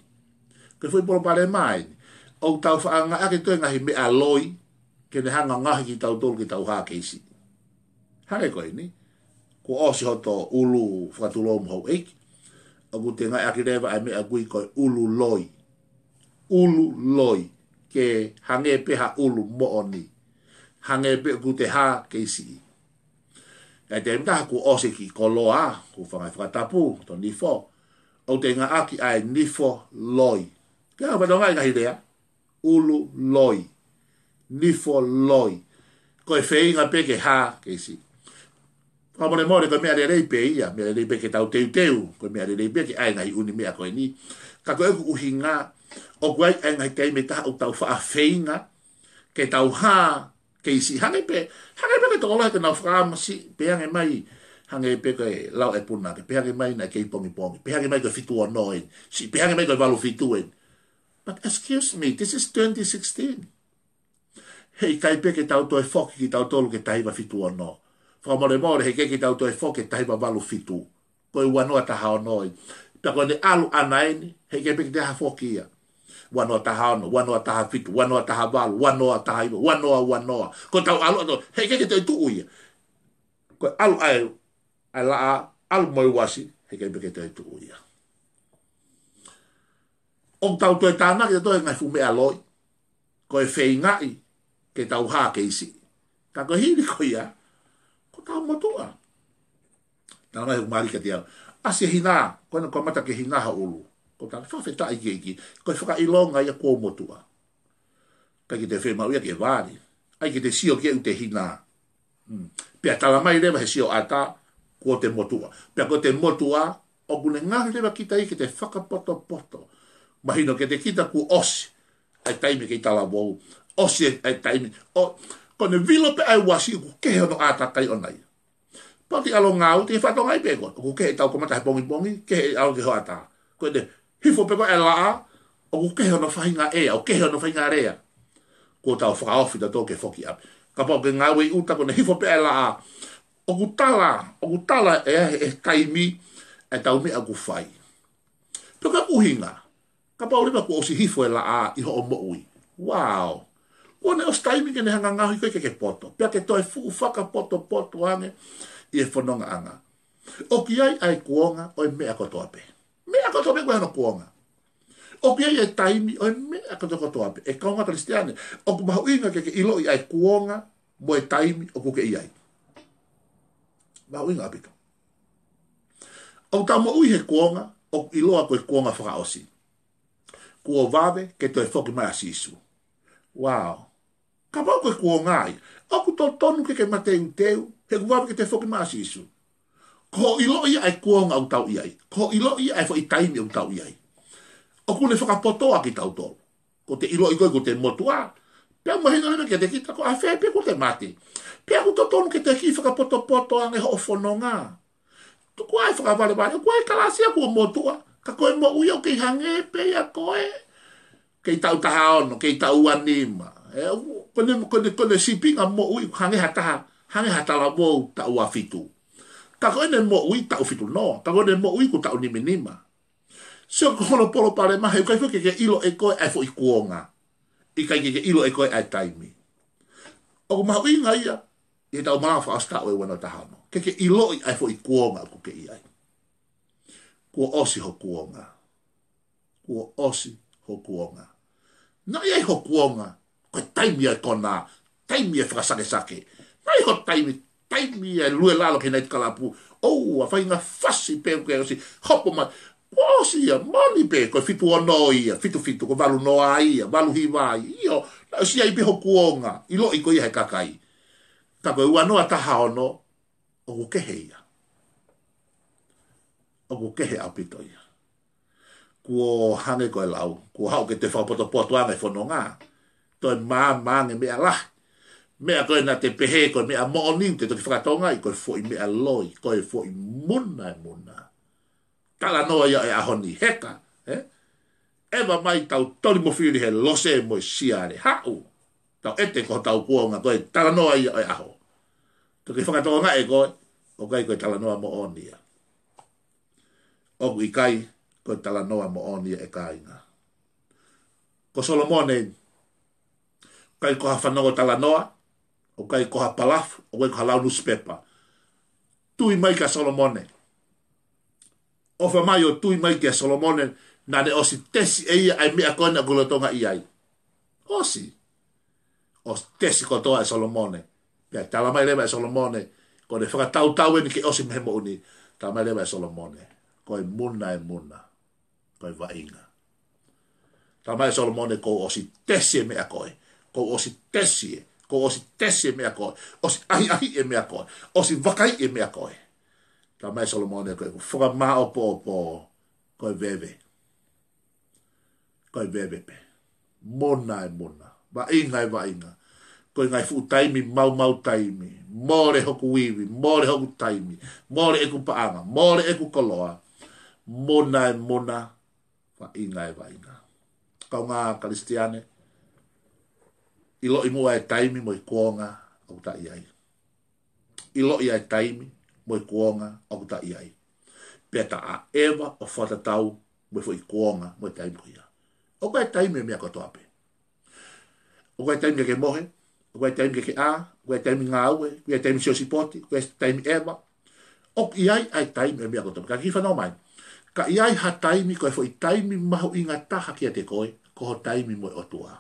Ko e foʻi palopalema eni. ʻOku tau faʻa ngāueʻaki ʻe tautolu e ngaahi meʻa loi, ke ne hanga ʻo ngaohi kitautolu ke tau hā kei siʻi. Hangē ko eni, kuo ʻosi hoto ʻulu fakatulou mo houʻeiki. ʻOku te ngāueʻaki leva ʻa e meʻa ʻoku ui ko e ʻulu loi. ʻUlu loi, ke hangē pē ha ʻulu moʻoni. Hangē pē ʻoku te hā kei siʻi. ʻI he taimi ʻe taha kuo ʻosi e kiʻi koloa, kuo fanga fakatapu, to nifo. ʻOku te ngāueʻaki ʻa e nifo loi. Ke hanga ʻo fatongia e ngaahi lea, ʻulu loi, nifo loi. Ko e feinga pē ke hā kei siʻi. Fakamolemole, ko e meʻa lelei pē ia, meʻa lelei pē ke tau teuteu, ko e meʻa lelei pē ke ʻai e ngaahi ʻū meʻa ko eni. Ka ko ʻeku ʻuhinga, ʻoku ʻi ai e ngaahi taimi ʻe taha ʻoku tau faʻa feinga ke tau hā kei siʻi. Hangē pē, hangē pē ko e tokolahi ke nau fakaʻamu siʻi, pehē ange mai, hangē pē ko e lau ʻe Puna, ke pehē ange mai naʻe kei pongipongi, pehē ange mai ko e fitu ono eni, siʻi pehē ange mai ko e valu fitu eni. But excuse me, this is twenty sixteen. Heʻikai pē ke tau toe foki kitautolu ki he taha hiva fitu ono. Fakamolemole, heʻikai ke tau toe foki ki he taha hiva valu fitu. Ko e ua noa taha ono eni. Pea ko ʻene ʻalu ʻana eni, heʻikai pē ke toe hā foki ia. Ua noa taha ono, ua noa taha fitu, ua noa taha valu, ua noa taha hiva, ua noa, ua noa. Ko ʻetau ʻalu atu, heʻikai ke toe tuʻu ia. Ko e ʻalu ʻa e, ʻa e laʻā, ʻalu mo e uasi, heʻikai pē ke toe tuʻu ia. ʻOku tau toe tānaki atu he ngaahi fuʻu meʻa loi. Ko e feingaʻi ke tau hā kei siʻi. Ka ko e hili ko ia, kuo tau motuʻa. Tala mai ʻe Malika Tiau, ʻasi e hina, ko ena kuo kamata ke hina ha ʻulu. Ko e tala, fakafetaʻi ki he ʻEiki, ko e fakaʻilonga ia kuo u motuʻa. ʻIkai ke te fiemaʻu ia ke vali. ʻAi ke te sio ki heʻete hina. Hmm. Pea tala mai leva he sioʻata, kuo te motuʻa. Pea ko ʻete motuʻa, ʻoku ne ngaohi leva kita ia ke te fakapotopoto. Mahino kiate kita kuo ʻosi ʻa e taimi kei talavou. ʻOsi ʻa e taimi. ʻO, ko ʻene vilo pē ʻa e uasi ʻoku kehe hono ʻātakai ʻona ia. Poti ʻalo ngāue, te fatongia pē ko ē. ʻOku kehe ʻetau kamata he pongipongi, kehe ʻalo ki he hoʻatā. Ko ʻene hifo pē ko ē e laʻā, ʻoku kehe hono faʻahinga ʻea, ʻoku kehe hono faʻahinga lea. Kuo tau fakaofi tautolu ke foki ʻapi. Kapau ʻoku ke ngāue ʻi ʻuta, ko ʻene hifo pē e laʻā. ʻOku tala, ʻoku tala ʻe he, he taimi ʻetau meʻa ʻoku fai. Pea ko e ʻuhinga, kapau leva kuo ʻosi hifo e laʻā ʻi hoʻo moʻui. Wow. Kuo ne ʻosi taimi ke ne hanga ʻo ngaohi koe ke ke poto. Pea ke toe fuʻu fakapotopoto ange ʻi he fonongaʻanga. ʻOku ʻi ai ʻa e kuonga ʻo e meʻa kotoa pē. Meʻa kotoa pē ʻoku ʻi ai hono kuonga. ʻOku ʻi ai e taimi ʻo e meʻa kotokotoa pē. ʻE kāinga Kalisitiane, ʻoku mahuʻinga ke ke ʻiloʻi ʻa e kuonga mo e taimi ʻoku ke ʻi ai. Mahuʻinga ʻaupito. ʻOku tau moʻui he kuonga ʻoku ʻiloa ko e kuonga fakaʻosi. Kuo vave ke toe foki mai ʻa Sīsū. Wow. Kapau ko e kuonga ia, ʻoku totonu ke ke mateuteu, he kuo vave ke toe foki mai ʻa Sīsū. Ko hoʻo ʻiloʻi ʻa e kuonga ʻoku tau ʻi ai. Ko hoʻo ʻiloʻi ʻa e foʻi taimi ʻoku tau ʻi ai. ʻOku ne fakapotoʻi kitautolu. Ko ʻete ʻiloʻi ko ē kuo te motuʻa. Pea mahino leva kiate kita ko e ʻafē pē kuo te mate. Pea ʻoku totonu ke toe kiʻi fakapotopoto ange hoʻo fononga. Tuku ā e fakavalevale, ʻoku ʻi ai e kalasi ia kuo motuʻa. Ka ko e moʻui ʻoku kei hangē pē ia ko ē. kei taʻu taha ono, kei taʻu ua nima. ʻE, ko ʻene, ko ʻene, ko ʻene sīpinga moʻui, hangē ha taha, hangē ha talavou taʻu ua fitu. Ka ko ʻene moʻui taʻu fitu noa, ka ko ʻene moʻui kuo taʻu nima nima. Sio ko hono palopalema he ʻikai foki ke ke ʻilo ʻe koe ʻa e foʻi kuonga. ʻIkai ke ke ʻilo ʻe koe ʻa e taimi. ʻOku mahuʻinga ia, ʻi heʻetau malanga fakaʻosi taʻu ʻe ua noa taha ono. Ke ke ʻiloʻi ʻa e foʻi kuonga ʻoku ke ʻi ai. Kuo ʻosi ho kuonga. Kuo ʻosi ho kuonga. Naʻe ʻi ai ho kuonga, ko e taimi ʻa e konā, taimi ʻa e fakasakesake. Naʻe ʻi ai ho taimi, taimi ʻa e lue lalo ki he night club. ʻOua, faʻahinga fasi pē ke ʻosi, hopo mai. Kuo ʻosi ia, moʻoni pē, ko e fitu ono ia, fitu fitu, ko e valu noa ia, valu hiva ia, ʻio, naʻe ʻosi ʻi ai pē ho kuonga, ʻiloʻi koe ia ʻe he kakai. Ka ko e ua noa taha ono, ʻoku kehe ia. ʻOku kehe ʻaupito ia. Kuo hangē ko e lau, kuo haʻu ke toe fakapotopoto ange fononga. Toe maama ange meʻa lahi. Meʻa ko ē naʻa te pehē ko e meʻa moʻoni te toki fakatonga ʻi ko e foʻi meʻa loi, ko e foʻi muna ʻe muna. Talanoa ia ʻo e ʻaho ni heka, ē? ʻEva mai tau toli mo fili he lose mo e siale haʻu. Tau ʻete ko hotau kuonga ko e talanoa ia ʻo e ʻaho. Toki fakatonga ʻe koe, ʻoku ʻikai ko e talanoa moʻoni ia. ʻOku ʻikai ko e talanoa moʻoni ia ʻe kāinga. Ko Solomone, ʻikai ko ha fanongo talanoa, ʻoku ʻikai ko ha palafu, ʻoku ʻikai ko ha lau nusipepa. Tui mai kia Solomone. ʻOfa mai ʻo tui mai kia Solomone, naʻa ne ʻosi tesi ʻe ia ʻa e meʻa ko ena ʻoku lolotonga ʻi ai. ʻOsi. ʻOsi tesi kotoa ʻe Solomone. Pea tala mai leva ʻe Solomone, ko ʻene fakatautau eni ke ʻosi mei he moʻui ni, tala mai leva ʻe Solomone, ko e muna ʻe muna, ko e vaʻinga. Tala mai ʻe Solomone, kuo u ʻosi tesi e meʻa ko ē. Kuo u ʻosi tesi ē. Kuo u ʻosi tesi e meʻa ko ē. ʻOsi ʻahiʻahiʻi e meʻa ko ē. ʻOsi vakaiʻi e meʻa ko ē. Tala mai ʻe Solomone, ko ʻeku fakamāʻopoʻopo, ko e veve. Ko e veve pē. Muna ʻe muna. Vaʻinga ʻe vaʻinga. Ko e ngaahi fuʻu taimi maumau taimi. Mole hoku ivi, mole hoku taimi. Mole ʻeku paʻanga, mole ʻeku koloa. Muna ʻe muna, vaʻinga ʻe vaʻinga. Kaungā Kalisitiane, ʻiloʻi muʻa e taimi mo e kuonga ʻoku ta ʻi ai. ʻIloʻi ʻa e taimi mo e kuonga ʻoku ta ʻi ai. Pea ta ʻaʻeva ʻo fakatatau mo e foʻi kuonga mo e taimi ko ia. ʻOku ʻi ai e taimi e meʻa kotoa pē. ʻOku ʻi ai e taimi ke ke mohe, ʻoku ʻi ai e taimi ke ke ʻā, ʻoku ʻi ai e taimi ngāue, ʻoku ʻi ai e taimi sio sipoti, ʻoku ʻi ai e taimi ʻeva. ʻOku ʻi ai ʻa e taimi e meʻa kotoa pē. Ka kiʻi fanongo mai. Ka ʻi ai ha taimi ko e foʻi taimi mahuʻinga taha kiate koe, ko ho taimi mo e ʻOtua.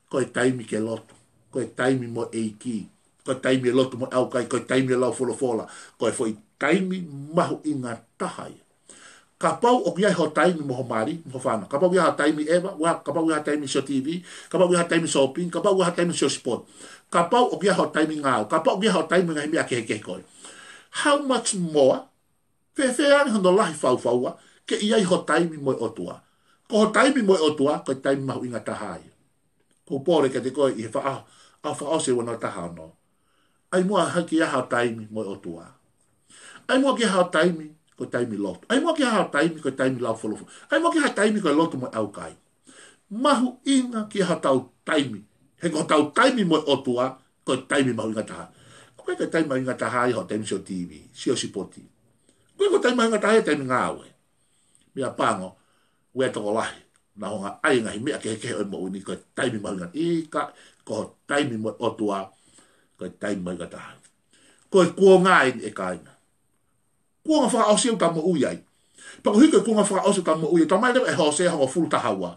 Ko e taimi ke lotu. Ko e taimi mo e ʻEiki. Ko e taimi e lotu mo e ʻaukai. Ko e taimi e lau folofola. Ko e foʻi taimi mahuʻinga taha ia. Kapau ʻoku ʻi ai ho taimi mo ho mali, mo ho fānau. Kapau ʻoku ʻi ai ho taimi ʻeva, ua, kapau ʻoku ʻi ai ho taimi sio TV, kapau ʻoku ʻi ai ho taimi shopping, kapau ʻoku ʻi ai ho taimi sio sport. Kapau ʻoku ʻi ai ho taimi ngāue, kapau ʻoku ʻi ai ho taimi ngaahi meʻa kehekehe ko ē. How much more? Fēfē ange hono lahi faufaua, ke ʻi ai ho taimi mo e ʻOtua. Ko ho taimi mo e ʻOtua, ko e taimi mahuʻinga taha ia. Ko u pole kiate koe ʻi he faʻa, ʻaho fakaʻosi ʻo e ua noa taha ono. ʻAi muʻa ke ʻi ai ho taimi mo e ʻOtua. ʻAi muʻa ke ʻi ai ho taimi ko e taimi lotu. ʻAi muʻa ke ʻi ai ho taimi ko e taimi lau folofola. ʻAi muʻa ke ʻi ai ho taimi ko e lotu mo e ʻaukai. Mahuʻinga ke ʻi ai hotau taimi. He ko hotau taimi mo e ʻOtua, ko e taimi mahuʻinga taha. ʻOku ʻikai ko e taimi mahuʻinga taha ia ho taimi sio TV, sio sipoti. ʻOku ʻikai ko e taimi mahuʻinga taha ia taimi ngāue. Meʻa pango, ʻoku ʻi ai e tokolahi, nau hanga ʻai e ngaahi meʻa kehekehe ʻo e moʻui ni ko e taimi mahuʻinga. ʻIkai, ko ho taimi mo e ʻOtua, ko e taimi mahuʻinga taha. Ko e kuonga eni ʻe kāinga. Kuonga fakaʻosi ʻoku ta moʻui ai. Pea ko e hiki e kuonga fakaʻosi ʻoku ta moʻui ai. Tala mai leva ʻe Hōsea hongofulu taha ua.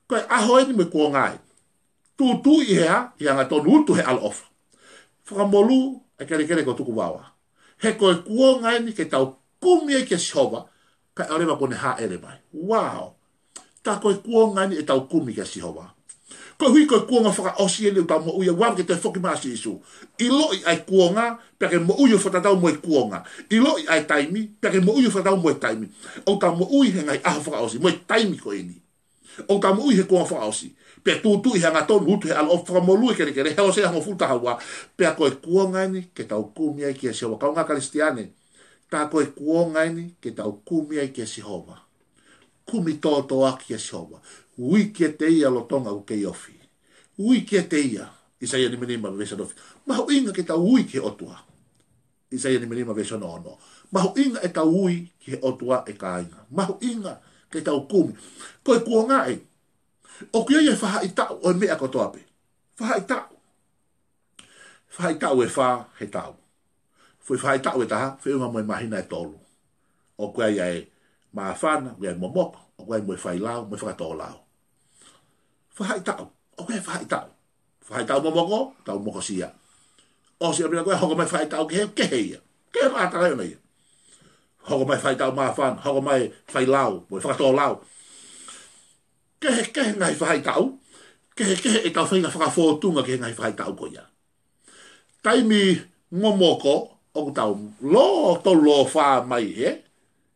Ko e ʻaho eni mo e kuonga eni. Tūtuuʻi ʻi he hā, ʻi he angatonu, utu he ʻaloʻofa. Fakamolū e kelekele ko Tukuvaoa. He ko e kuonga eni ke tau kumi ai kia Sihova, kae ʻoua leva kuo ne hāʻele mai. Wow! Tā ko e kuonga eni ʻetau kumi kia Sihova. Koeʻuhi ko e kuonga fakaʻosi eni ʻoku tau moʻui ai, ʻoua ke toe foki mai ʻa Sīsū. ʻIloʻi ʻa e kuonga, pea ke moʻui ʻo fakatatau mo e kuonga. ʻIloʻi ʻa e taimi, pea ke moʻui ʻo fakatatau mo e taimi. ʻOku tau moʻui he ngaahi ʻaho fakaʻosi, mo e taimi ko eni. ʻOku tau moʻui he kuonga fakaʻosi. Pea tūtuuʻi he angatonu, utu he ʻaloʻofa, fakamolū e kelekele, Hōsea hongofulu taha ua, pea ko e kuonga eni ke tau kumi ai kia Sihova. Kaungā Kalisitiane, tā ko e kuonga eni ke tau kumi ai kia Sihova. Kumi tōtōaki kia Sihova. Ui kiate ia lolotonga ʻoku kei ofi. Ui kiate ia. ʻAisea nimanima veesi ono. Mahuʻinga ke tau ui ki he ʻOtua. ʻAisea nimanima veesi ono. Mahuʻinga ʻetau ui ki he ʻOtua, ʻe kāinga. Mahuʻinga ke tau kumi. Ko e kuonga ē, ʻoku ʻi ai e faʻahitaʻu ʻo e meʻa kotoa pē. Faʻahitaʻu. Faʻahitaʻu ʻe fā he taʻu. Foʻi faʻahitaʻu ʻe taha, feʻunga mo e māhina ʻe tolu. ʻOku ʻi ai e māfana, ʻoku ʻi ai e momoko, ʻoku ʻi ai mo e failau, mo e fakatōlau. Faʻahitaʻu, ʻoku ʻi ai e faʻahitaʻu. Faʻahitaʻu momoko, tau mokosia. ʻOsi ʻa e meʻa ko ē, hoko mai faʻahitaʻu kehe, kehe ia. Kehe ʻa e ʻātakai ʻona ia. Hoko mai faʻahitaʻu māfana, hoko mai failau, mo e fakatōlau. Kehekehe ngaahi faʻahitaʻu, kehekehe ʻetau faʻahinga fakafōtunga ki he ngaahi faʻahitaʻu ko ia. Taimi momoko, ʻoku tau lōtolu lōfā mai he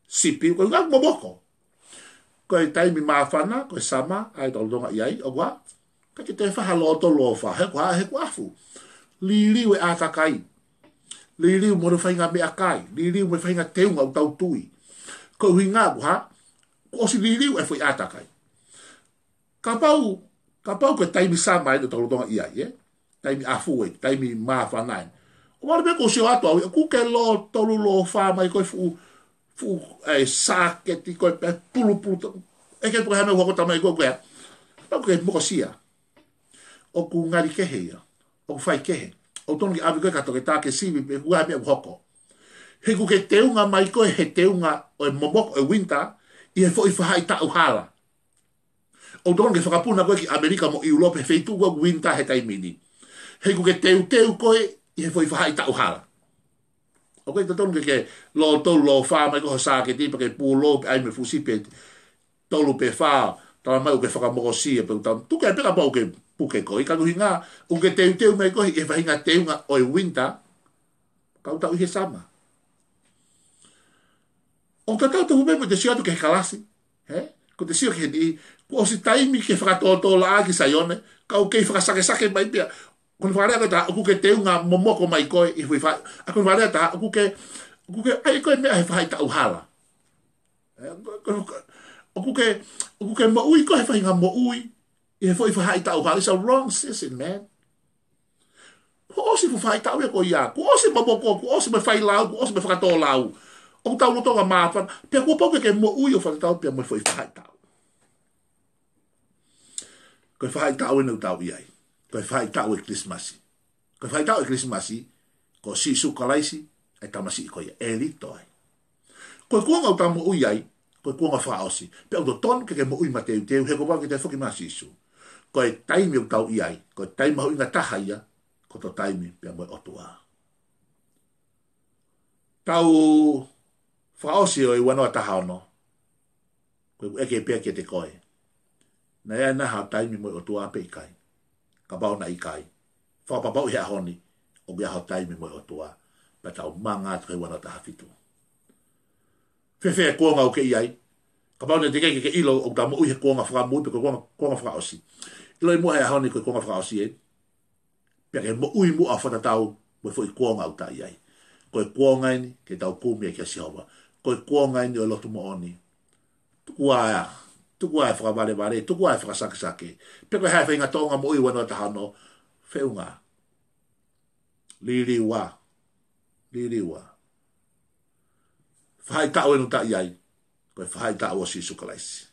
sipi, ko e ngaahi momoko. Ko e taimi māfana, ko e summer, ʻa ia ʻoku tau lolotonga ʻi ai, ʻoku ʻikai ke toe faʻa lōtolu lōfā, he kuo hā, he kuo afu. Liliu e ʻātakai. Liliu mo e faʻahinga meʻakai. Liliu mo e faʻahinga teunga ʻoku tau tui. Ko e ʻuhinga kuo hā, kuo ʻosi liliu e foʻi ʻātakai. Kapau, kapau ko e taimi summer eni ʻoku tau lolotonga ʻi ai, ē? Taimi afu ē, taimi māfana ē. ʻOku ou ʻalu pē ʻo sio atu au, ʻoku ke lōtolu lōfā mai ko e fuʻu, fuʻu, ē, sāketi ko ē pē pulupulu to-, ʻeke pe ko e hā e meʻa ʻoku hoko mai ko ē. Pea ʻoku ke mokosia. ʻOku ngali kehe ia. ʻOku fai kehe. ʻOku tonu ke ʻave koe ki ha toketā ke sivi pe ko e hā e meʻa ʻoku hoko. He ʻoku ke teunga mai koe he teunga ʻo e momoko, ʻo e winter, ʻi he foʻi faʻahitaʻu hala. ʻOku tonu ke fakapuna koe ki ʻAmelika mo ʻIulope he feituʻu ko ē ʻoku winter he taimi ni. He ʻoku ke teuteu koe ʻi he foʻi faʻahitaʻu hala. ʻOku ʻikai totonu ke ke lōtolu lōfā mai ko ho sāketi pea ke pulou pē ʻai mo e fuʻu sipi tolu pe fā, talamai ʻoku ke fakamokosia pē ʻoku tau. Tuku ai pē kapau ʻoku ke puke koe, ka ko e ʻuhinga, ʻoku ke teuteu mai koe ʻi he faʻahinga teunga ʻo e winter, kau tau ʻi he summer. ʻOku tatau tofu pē mo ʻete sio atu ki he kalasi, hē? Ko ʻete sio ki he niʻihi, kuo ʻosi taimi ke fakatōtōlaʻā ki Saione, ka ʻoku kei fakasakesake mai pē ia. Ko hono fakalea ʻe taha, ʻoku ke teunga momoko mai koe ʻi he foʻi fa-, ʻa ko hono fakalea ʻe taha, ʻoku ke, ʻoku ke ʻai koe e meʻa he faʻahitaʻu hala. Ē, ko, ko, ko, ʻoku ke, ʻoku ke moʻui koe he faʻahinga moʻui ʻi he foʻi faʻahitaʻu hala. It's a wrong season, man. Kuo ʻosi e fuʻu faʻahitaʻu ia ko ia. Kuo ʻosi e momoko, kuo ʻosi mo e failau, kuo ʻosi mo e fakatōlau. ʻOku tau lolotonga māfana. Pea kuo pau ke ke moʻui ʻo fakatatau pea mo e foʻi faʻahitaʻu. Ko e faʻahitaʻu eni ʻoku tau ʻi ai. Ko e faʻahitaʻu e Kilisimasi. Ko e faʻahitaʻu e Kilisimasi, ko Sīsū Kalaisi, e tamasiʻi ko ia, ʻe lito ai. Ko e kuonga ʻoku tau moʻui ai, ko e kuonga fakaʻosi. Pea ʻoku totonu ke ke moʻui mateuteu, he kuo pau ke toe foki mai ʻa Sīsū. Ko e taimi ʻoku tau ʻi ai, ko e taimi mahuʻinga taha ia, ko hoto taimi pea mo e ʻOtua. Taʻu fakaʻosi ʻo e ua noa taha ono. Ko ʻeku ʻeke pē kiate koe. Naʻe ʻi ai nai haʻo taimi mo e ʻOtua pe ʻikai? Kapau naʻe ʻikai, fakapapauʻi he ʻaho ni, ʻoku ʻi ai ho taimi mo e ʻOtua. Pea tau manga atu ki he ua noa taha fitu. Fēfē e kuonga ʻoku ke ʻi ai? Kapau naʻe teʻeki ke ke ʻilo ʻoku ta moʻui he kuonga fakamui pe ko e kuonga, kuonga fakaʻosi. ʻIloʻi muʻa he ʻaho ni ko e kuonga fakaʻosi ē. Pea ke moʻui muʻa ʻo fakatatau mo e foʻi kuonga ʻoku ta ʻi ai. Ko e kuonga eni ke tau kumi ai kia Sihova. Ko e kuonga eni ʻo e lotu moʻoni. Tuku ā, tuku ā e fakavalevale, tuku ā e fakasakesake. Pe ko e hā e faʻahinga tōʻonga moʻui ua noa taha ono, feʻunga. Liliu ā. Liliu ā. Faʻahitaʻu eni ʻoku ta ʻi ai, ko e faʻahitaʻu ʻo Sīsū Kalaisi.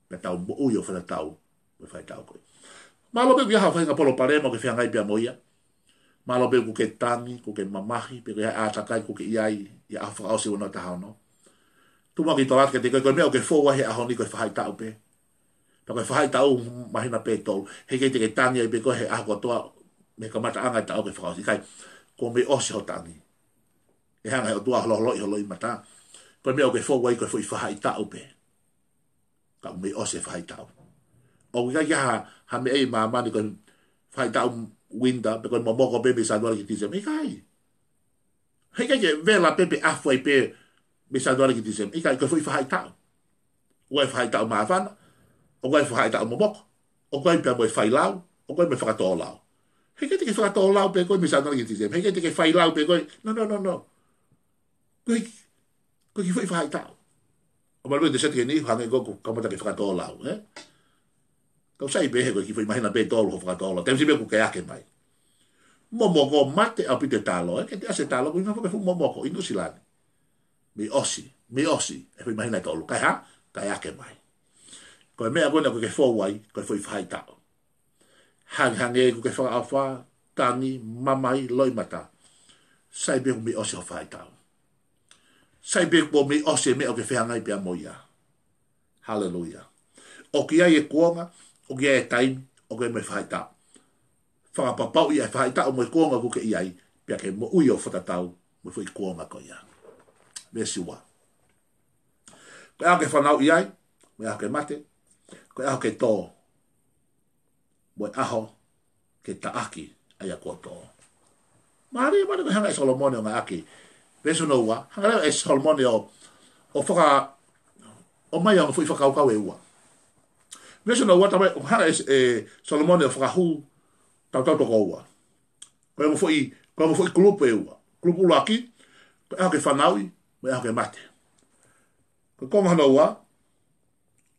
Pea tau moʻui ʻo fakatatau mo e faʻahitaʻu ko ē. Mālō pē ʻoku ʻi ai haʻo faʻahinga palopalema ʻoku ke fehangahangai pea mo ia. Mālō pē ʻoku ke tangi, ʻoku ke mamahi, pe ko e hā e ʻātakai ʻoku ke ʻi ai, ʻi he ʻaho fakaʻosi ua noa taha ono. Tuku muʻa ke u tala atu kiate koe, ko e meʻa ʻoku ke fou ai he ʻaho ni ko e faʻahitaʻu pē. Pea ko e faʻahitaʻu māhina pē ʻe tolu. Heʻikai te ke tangi ai pē koe he ʻaho kotoa mei he kamataʻanga e taʻu ke fakaʻosi. ʻIkai, kuo mei ʻosi hoʻo tangi. ʻE hanga he ʻOtua ʻo holoholoʻi ho loʻimata. Ko e meʻa ʻoku ke fou ai ko e foʻi faʻahitaʻu pē. Ka ʻoku mei ʻosi e faʻahitaʻu. ʻOku ʻikai ke ha, ha meʻa ʻi māmani ko e faʻahitaʻu winter, pe ko e momoko pē mei Sānuali ki Tīsema. ʻIkai. Heʻikai ke vela pē pe ʻafu ai pē mei Sānuali ki Tīsema. ʻIkai, ko e foʻi faʻahitaʻu. ʻOku ʻi ai e faʻahitaʻu māfana, ʻoku ʻi ai e faʻahitaʻu momoko, ʻoku ʻi ai pea mo e failau, ʻoku ʻi ai mo e fakatōlau. Heʻikai te ke fakatōlau pē koe mei Sānuali ki Tīsema. Heʻikai te ke failau pē koe. No, no, no, no. Ko e, ko e kiʻi foʻi faʻahitaʻu. ʻOku malu pē te seti ke ni, hangē ko ʻeku kamata ke fakatōlau, ē? Kau sai pē he ko e kiʻi foʻi māhina pē ʻe tolu hoʻo fakatōlau. Taimi siʻi pē kuo ke ake mai. Momoko, mate ʻaupito e taló, ē? Ke te ʻasi e taló, ko e ʻuhinga foki e fuʻu momoko, ʻi Nuʻusila ni. Mei ʻosi, mei ʻosi e foʻi māhina ʻe tolu. Kae hā? Kae ake mai. Ko e meʻa ko ena ʻoku ke fou ai, ko e foʻi faʻahitaʻu. Hangehangē kuo ke fakaʻofa, tangi, mamahi, loʻimata. Sai pē kuo mei ʻosi hoʻo faʻahitaʻu. Sai pē kuo mei ʻosi e meʻa ʻoku ke fehangahangai pea mo ia. Haleluia. ʻOku ʻi ai e kuonga, ʻoku ʻi ai e taimi, ʻoku ʻi ai mo e faʻahitaʻu. Fakapapauʻi ʻa e faʻahitaʻu mo e kuonga ʻoku ke ʻi ai, pea ke moʻui ʻo fakatatau mo e foʻi kuonga ko ia. Veesi ua. Ko e ʻaho ke fanauʻi ai, mo e ʻaho ke mate, ko e ʻaho ke tō, mo e ʻaho ke taʻaki ʻa ia kuo tō. Mālie, mālie ko e hanga ʻe Solomone ʻo ngāueʻaki. Veesi hono ua, hanga leva ʻe Solomone ʻo, ʻo faka, ʻomai ʻa e foʻi fakakaukau ʻe ua. Veesi hono ua, talamai, ʻo hanga ʻe, ʻe Solomone ʻo fakahū tautau toko ua. Ko e ongo foʻi, ko e ongo foʻi kulupu ʻe ua. Kulupu ʻuluaki, ko e ʻaho ke fanauʻi, mo e ʻaho ke mate. Ko e konga hono ua,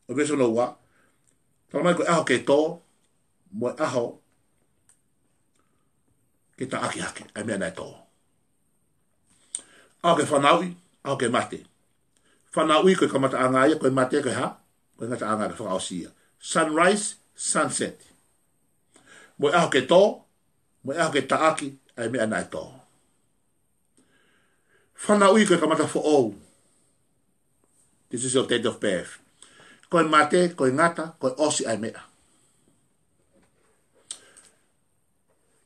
ʻo e veesi hono ua, talamai ko e ʻaho ke tō, mo e ʻaho ke taʻaki hake ʻa e meʻa naʻe tō. ʻAho ke fanauʻi, ʻaho ke mate. Fanauʻi ko e kamataʻanga ia, ko e mate ko e hā? Ko e ngataʻanga, ke fakaʻosi ia. Sunrise, sunset. Mo e ʻaho ke tō, mo e ʻaho ke taʻaki ʻa e meʻa naʻe tō. Fanauʻi ko e kamata foʻou. This is your date of birth. Ko e mate, ko e ngata, ko e ʻosi ʻa e meʻa.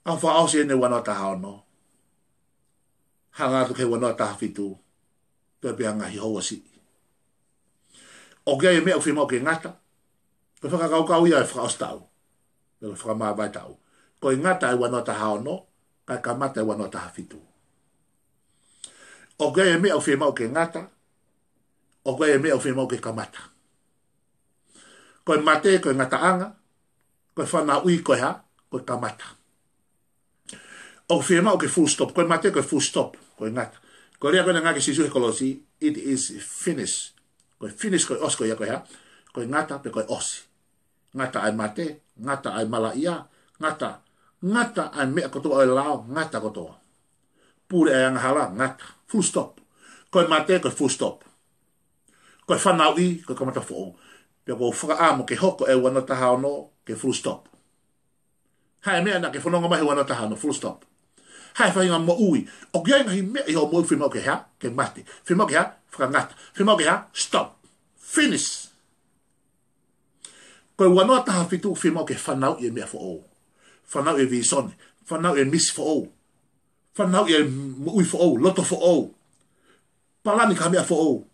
ʻAho fakaʻosi eni ua noa taha ono. Hanga atu ki he ua noa taha fitu. Toe pē ʻa e ngaahi houa siʻi. ʻOku ʻi ai e meʻa ʻoku fiemaʻu ke ngata. Ko e fakakaukau ia ʻo e fakaʻosi taʻu. Pea ko e fakamāvae taʻu. Ko e ngata ʻa e ua noa taha ono, kae kamata ʻa e ua noa taha fitu. ʻOku ʻi ai e meʻa ʻoku fiemaʻu ke ngata, ʻoku ʻi ai e meʻa ʻoku fiemaʻu ke kamata. Ko e mate, ko e ngataʻanga, ko e fanauʻi, ko e hā? Ko e kamata. ʻOku fiemaʻu ke full stop. Ko e mate, ko e full stop. Ko e ngata. Ko e lea ko ena naʻe ngāueʻaki ʻe Sīsū he kolosi, it is finished. Ko e finish, ko e ʻosi, ko ia ko e hā? Ko e ngata, pe ko e ʻosi. Ngata ʻa e mate, ngata ʻa e malaʻia, ngata, ngata ʻa e meʻa kotoa ʻo e lao, ngata kotoa. Pule ʻa e angahala, ngata. Full stop. Ko e mate, ko e full stop. Ko e fanauʻi, ko e kamata foʻou. Pea ʻoku ou fakaʻamu ke hoko e ua noa taha ono, ke full stop. Hā e meʻa naʻa ke fononga mai he ua noa taha ono, full stop. Hā e faʻahinga moʻui. ʻOku ʻi ai e ngaahi meʻa ʻi hoʻo moʻui fiemaʻu ke hā? Ke mate. Fiemaʻu ke hā? Fakangata. Fiemaʻu ke hā? Stop. Finish. Ko e ua noa taha fitu fiemaʻu ke fanauʻi e meʻa foʻou. Fanauʻi e vīsone. Fanauʻi e misi foʻou. Fanauʻi e moʻui foʻou, loto foʻou. Palani ki ha meʻa foʻou.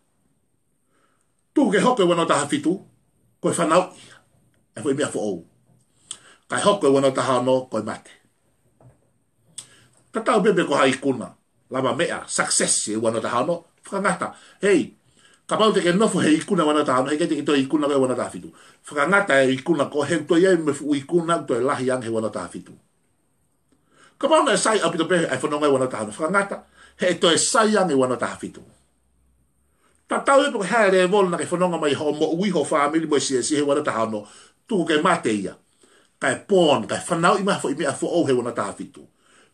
Tuku ke hoko e ua noa taha fitu, ko e fanauʻi e foʻi meʻa foʻou. Kae hoko e ua noa taha ono, ko e mate. Tatau pē pe ko ha ikuna, lavameʻa, success e ua noa taha ono, fakangata. Hei, kapau te ke nofo he ikuna ua noa taha ono, heʻikai te ke toe ikuna ko e ua noa taha fitu. Fakangata e ikuna ko ē, he ʻoku toe ʻi ai mo e fuʻu ikuna, ʻoku toe lahi ange he ua noa taha fitu. Kapau naʻe sai ʻaupito pē ʻa e fononga ʻi he ua noa taha ono, fakangata, he ʻe toe sai ange ua noa taha fitu. Tatau ai pē pe ko e hā e lēvolo naʻa ke fononga mai hoʻo moʻui, ho fāmili mo e siasi he ua noa taha ono, tuku ke mate ia. Kae pō, kae fanauʻi mai ha foʻi meʻa foʻou he ua noa taha fitu.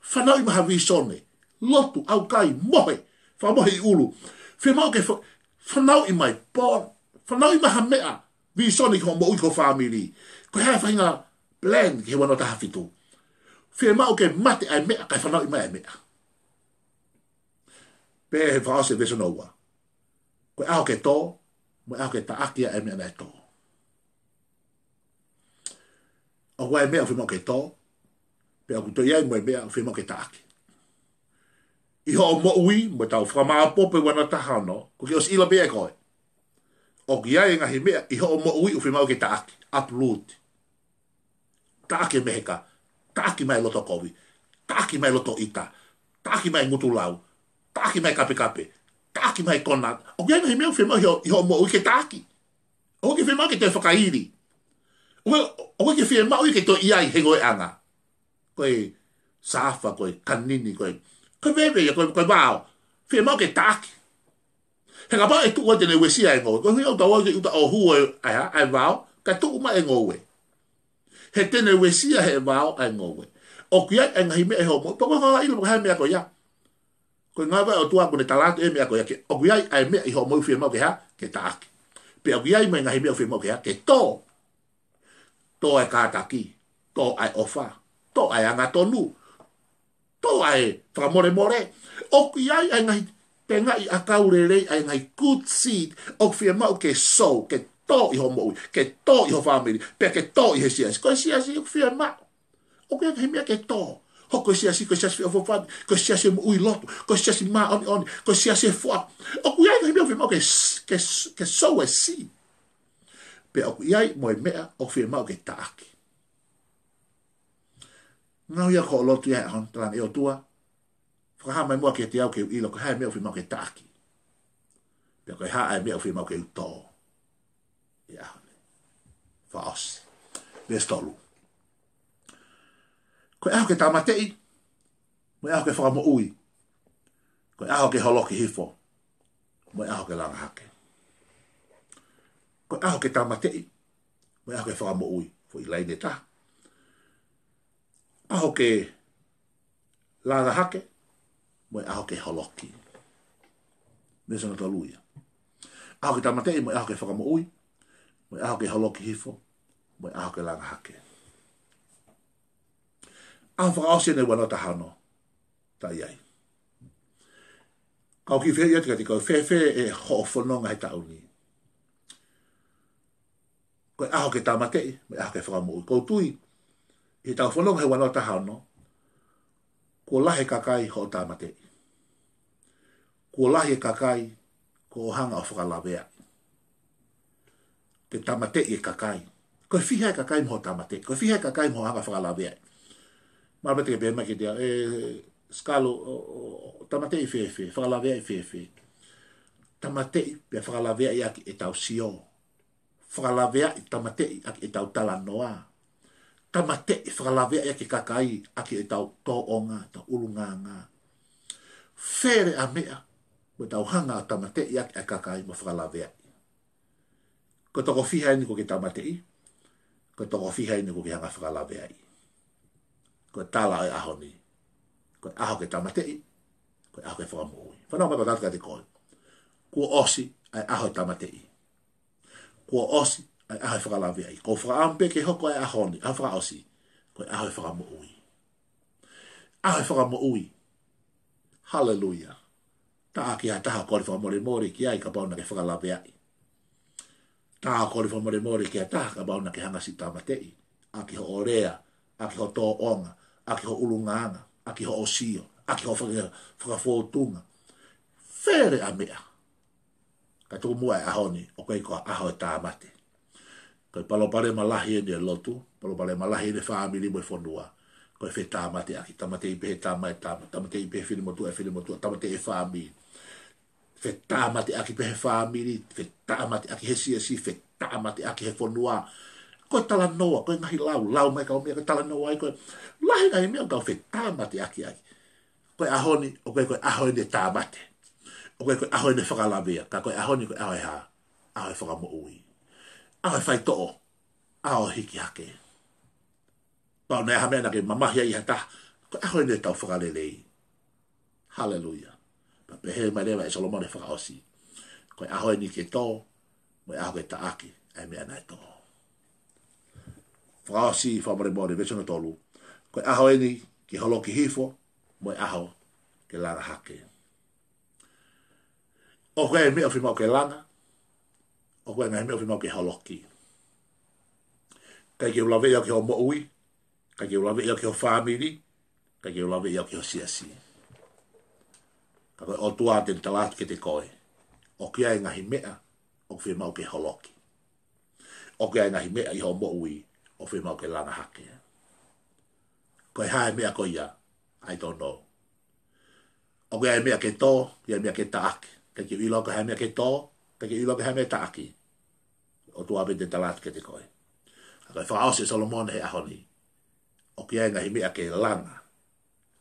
Fanauʻi mai ha vīsone, lotu, ʻaukai, mohe, fakamohe ʻi ʻulu. Fiemaʻu ke fa-, fanauʻi mai, pō, fanauʻi mai ha meʻa, vīsone ki hoʻo moʻui, ki ho fāmili. Ko e hā e faʻahinga plan ki he ua noa taha fitu. Fiemaʻu ke mate ʻa e meʻa, kae fanauʻi mai ʻa e meʻa. Pea ʻe fakaʻosi e veesi hono ua. Ko e ʻaho ke tō, mo e ʻaho ke taʻaki ʻa e meʻa naʻe tō. ʻOku ʻi ai e meʻa ʻoku fiemaʻu ke tō, pea ʻoku toe ʻi ai mo e meʻa ʻoku fiemaʻu ke taʻaki. ʻI hoʻo moʻui, mo ʻetau fakamāʻopoʻopo e ua noa taha ono, kuo ke ʻosi ʻilo pē ia ʻe koe. ʻOku ʻi ai e ngaahi meʻa ʻi hoʻo moʻui ʻoku fiemaʻu ke taʻaki, uproot. Taʻaki e meheka, taʻaki mai e loto kovi, taʻaki mai e loto ʻita, taʻaki mai e ngutu lau, taʻaki mai e kapekape, taʻaki mai e kona. ʻOku ʻi ai e ngaahi meʻa ʻoku fiemaʻu ʻi hoʻo, ʻi hoʻo moʻui ke taʻaki. ʻOku ʻikai ke fiemaʻu ke toe fakaili. ʻOku, ʻoku ʻikai ke fiemaʻu ia ke toe ʻi ai he ngoueʻanga. Ko e sāfa, ko e kanini, ko e, ko e veve ia, ko e, ko e vao. Fiemaʻu ke taʻaki. He kapau ʻe tuʻu ʻa te ne uesia e ngoue. Ko e ʻuhi ʻoku tau ʻosi ʻuta ʻo hū ʻa e, ʻa e, ʻa e vao, kae tuʻu mai e ngoue. He te ne uesia he vao ʻa e ngoue. ʻOku ʻi ai ʻa e ngaahi meʻa ʻi hoʻo moʻui. Pea ko e hā ʻilo, ko e hā e meʻa ko ia. Ko e ngāue ʻa e ʻOtua ʻoku ne tala atu e meʻa ko ia ke, ʻoku ʻi ai ʻa e meʻa ʻi hoʻo moʻui ʻoku fiemaʻu ke hā, ke taʻaki. Pea ʻoku ʻi ai mo e ngaahi meʻa ʻoku fiemaʻu ke hā, ke tō. Tō ʻa e kātaki, tō ʻa e ʻofa, tō ʻa e angatonu, tō ʻa e fakamolemole. ʻOku ʻi ai ʻa e ngaahi tengaʻi ʻakau lelei, ʻa e ngaahi good seed, ʻoku fiemaʻu ke sow, ke tō ʻi hoʻo moʻui, ke tō ʻi ho fāmili, pea ke tō ʻi he siasi. Ko e siasi ʻoku fiemaʻu. ʻOku ʻi ai e ngaahi meʻa ke tō. Hoko e siasi, ko e siasi feʻofoʻofani, ko e siasi moʻui lotu, ko e siasi māʻoniʻoni, ko e siasi foʻou. ʻOku ʻi ai e ngaahi meʻa ʻoku fiemaʻu ke s-, ke s-, ke sow e seed. Pea ʻoku ʻi ai mo e meʻa ʻoku fiemaʻu ke taʻaki. Ngāue ia ko hoʻo lotu ia he ʻaho ni, talaange ʻe ʻOtua, fakahā mai muʻa kiate au ke u ʻilo ko e hā e meʻa ʻoku fiemaʻu ke taʻaki. Pea ko e hā e meʻa ʻoku fiemaʻu ke u tō. ʻI he ʻaho ni. Fakaʻosi. Veesi tolu. Ko e ʻaho ke tāmateʻi, mo e ʻaho ke fakamoʻui. Ko e ʻaho ke holoki hifo, mo e ʻaho ke langa hake. Ko e ʻaho ke tāmateʻi, mo e ʻaho ke fakamoʻui. Foʻi laine ʻe taha. ʻAho ke langa hake, mo e ʻaho ke holoki. Veesi hono tolu ia. ʻAho ke tāmateʻi, mo e ʻaho ke fakamoʻui, mo e ʻaho ke holoki hifo, mo e ʻaho ke langa hake. ʻAho fakaʻosi eni ʻo e ua noa taha ono. Tā ʻi ai. Kau kiʻi fehuʻi atu kiate koe, fēfē ʻe hoʻo fononga he taʻu ni? Ko e ʻaho ke tāmateʻi, mo e ʻaho ke fakamoʻui. ʻOku ou tui, ʻi heʻetau fononga he ua noa taha ono, kuo lahi e kakai hoʻo tāmateʻi. Kuo lahi e kakai kuo hanga ʻo fakalaveaʻi. Ke tāmateʻi e kakai. Ko e fiha e kakai mo hoʻo tāmateʻi. Ko e fiha e kakai mo hoʻo hanga ʻo fakalaveaʻi. Mahalo pē te ke pehē mai kiate au, ʻe, Sikalo, ʻo, ʻo, ʻo tāmateʻi fēfē, fakalaveaʻi fēfē. Tāmateʻi pea fakalaveaʻi ʻaki ʻetau sio. Fakalaveaʻi, tāmateʻi ʻaki ʻetau talanoa. Tāmateʻi, fakalaveaʻi ʻaki e kakai, ʻaki ʻetau tōʻonga, ʻetau ʻulungaanga. Fēfē ʻa e meʻa, mo ʻetau hanga ʻo tāmateʻi ʻaki ʻa e kakai mo fakalaveaʻi. Ko e toko fiha eni ʻoku ke tāmateʻi, ko e toko fiha eni ʻoku ke hanga ʻo fakalaveaʻi. Ko e tala ʻo e ʻaho ni. Ko e ʻaho ke tāmateʻi, ko e ʻaho ke fakamoʻui. Fanongo mai pea tala atu kiate koe. Kuo ʻosi ʻa e ʻaho e tāmateʻi. Kuo ʻosi ʻa e ʻaho e fakalaveaʻi. Ko e fakaʻamu pē ke hoko ʻa e ʻaho ni, ʻaho fakaʻosi, ko e ʻaho e fakamoʻui. ʻAho e fakamoʻui. Haleluia. Tā ki ha taha ʻoku kole fakamolemole ki ai kapau naʻa ke fakalaveaʻi. Tā ʻoku kole fakamolemole ki ha taha kapau naʻa ke hanga ʻo siʻi tāmateʻi. ʻAki hoʻo lea, ʻaki ho tōʻonga, ʻaki ho ʻulungaanga, ʻaki hoʻo sio, ʻaki ho faka-, fakafōtunga. Fēfē ʻa e meʻa. Ka tuku muʻa e ʻaho ni, ʻoku ʻikai ko ha ʻaho e tāmate. Ko e palopalema lahi eni e lotu, palopalema lahi eni e fāmili mo e fonua. Ko e fetāmateʻaki, tāmateʻi pē he tama e tama, tāmateʻi pē he finemotuʻa e finemotuʻa, tāmateʻi e fāmili. Fetāmateʻaki pē he fāmili, fetāmateʻaki he siasi, fetāmateʻaki he fonua. Ko e talanoa, ko e ngaahi lau, lau mai kau meʻa, ko e talanoa ai, ko e lahi ngaahi meʻa ʻoku tau fetāmateʻaki ai. Ko e ʻaho ni, ʻoku ʻikai ko e ʻaho eni e tāmate. ʻOku ʻikai ko e ʻaho eni e fakalavea, ka ko e ʻaho ni ko e ʻaho e hā, ʻaho e fakamoʻui. ʻAho e faitoʻo, ʻaho e hiki hake. Kapau naʻe ʻi ai ha meʻa naʻa ke mamahi ai ʻi ha taha, ko e ʻaho eni ʻetau fakalelei. Haleluia. Pea pehē mai leva ʻe Solomone fakaʻosi. Ko e ʻaho eni ke tō, mo e ʻaho ke taʻaki, ʻa e meʻa naʻe tō. Fakaʻosi fakamolemole, veesi hono tolu. Ko e ʻaho eni ke holoki hifo, mo e ʻaho ke langa hake. ʻOku ʻi ai e meʻa ʻoku fiemaʻu ke langa, ʻoku ʻi ai e ngaahi meʻa ʻoku fiemaʻu ke holoki. ʻIkai ke u laveʻi au ki hoʻo moʻui, ʻikai ke u laveʻi au ki ho fāmili, ʻikai ke u laveʻi au ki ho siasi. Ka ko e ʻOtua te ne tala atu kiate koe, ʻoku ʻi ai e ngaahi meʻa ʻoku fiemaʻu ke holoki. ʻOku ʻi ai e ngaahi meʻa ʻi hoʻo moʻui ʻoku fiemaʻu ke langa hake. Ko e hā e meʻa ko ia? I don't know. ʻOku ʻi ai e meʻa ke tō, ʻi ai e meʻa ke taʻaki. ʻIkai ke u ʻilo ko e hā e meʻa ke tō, ʻikai ke u ʻilo ko e hā e meʻa taʻaki. ʻOtua pē te ne tala atu kiate koe. Ka ko e fakaʻosi ʻe Solomone he ʻaho ni, ʻoku ʻi ai e ngaahi meʻa ke langa,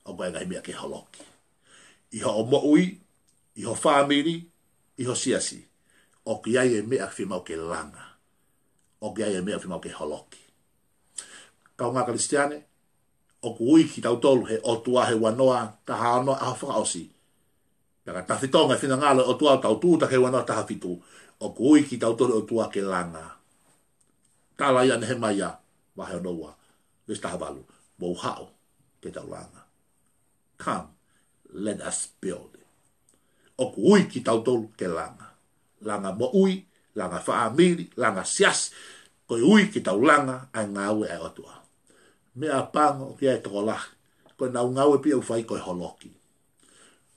ʻoku ʻi ai e ngaahi meʻa ke holoki. ʻI hoʻo moʻui, ʻi ho fāmili, ʻi ho siasi, ʻoku ʻi ai e meʻa fiemaʻu ke langa. ʻOku ʻi ai e meʻa fiemaʻu ke holoki. Kāinga Kalisitiane, ʻoku ui kitautolu he ʻOtua he ua noa taha ono ʻaho fakaʻosi. Pea ka tafitonga e finangalo ʻo e ʻOtua ʻo tau tūʻuta ki he ua noa taha fitu, ʻoku ui kitautolu ʻe he ʻOtua ke langa. Tala ia ʻa Nehemaia, vahe ono ua, veesi taha valu, mou haʻu ke tau langa. Come, let us build. ʻOku ui kitautolu ke langa. Langa moʻui, langa fāmili, langa siasi. Ko e ui ke tau langa ʻa e ngāue ʻa e ʻOtua. Meʻapango ʻoku ʻi ai e tokolahi, ko ʻenau ngāue pē ʻoku fai ko e holoki.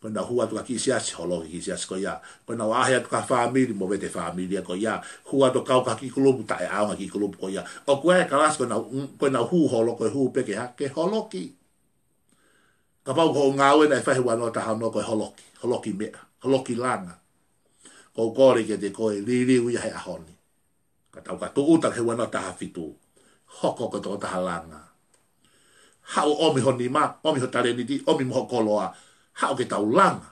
Ko ʻenau hū atu ki ha kiʻi siasi, holoki e kiʻi siasi ko ia. Ko ʻenau ʻaʻahi atu ki ha fāmili, movete e fāmili ia ko ia. Hū atu kau ki ha kiʻi kulupu, taʻeʻaonga e kiʻi kulupu ko ia. ʻOku ʻi ai e kalasi ko ʻenau, ko ʻenau hū holo, ko e hū pē ke hā, ke holoki. Kapau ko hoʻo ngāue naʻe fai he ua noa taha ono ko e holoki, holoki meʻa, holoki langa, ʻoku ou kole kiate koe, liliu ia he ʻaho ni. Ka tau ka tūʻuta ki he ua noa taha fitu, hoko ko e tokotaha langa. Haʻu ʻomi ho nima, ʻomi ho talēniti, ʻomi mo ho koloa. Haʻu ke tau langa.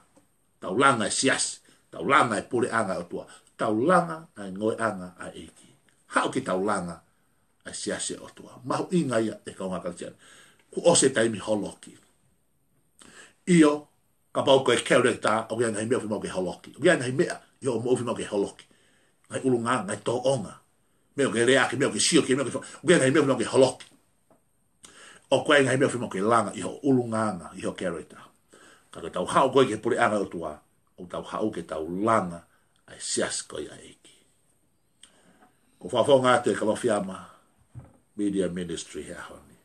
Tau langa e siasi, tau langa e puleʻanga ʻo e ʻOtua, tau langa ʻa e ngāueʻanga ʻa e ʻEiki. Haʻu ke tau langa ʻa e siasi ʻo e ʻOtua. Mahuʻinga ia, ʻe kāinga Kalisitiane. Kuo ʻosi e taimi holoki. ʻIo, kapau ko e character, ʻoku ʻi ai e ngaahi meʻa fiemaʻu ke holoki. ʻOku ʻi ai e ngaahi meʻa ʻi hoʻo moʻui fiemaʻu ke holoki. Ngaahi ʻulungaanga, ngaahi tōʻonga. Meʻa ʻoku ke lea ki ai, meʻa ʻoku ke sio ki ai, meʻa ʻoku ke fa-, ʻoku ʻi ai e ngaahi meʻa fiemaʻu ke holoki. ʻOku ʻi ai e ngaahi meʻa fiemaʻu ke langa ʻi hoʻo ʻulungaanga, ʻi hoʻo character. Ka ke tau haʻu ko ē ki he puleʻanga ʻo e ʻOtua, ʻoku tau haʻu ke tau langa ʻa e siasi ko ia ʻa e ʻEiki. ʻOku ou fakafofonga atu e Kalofiama Media Ministry he ʻaho ni.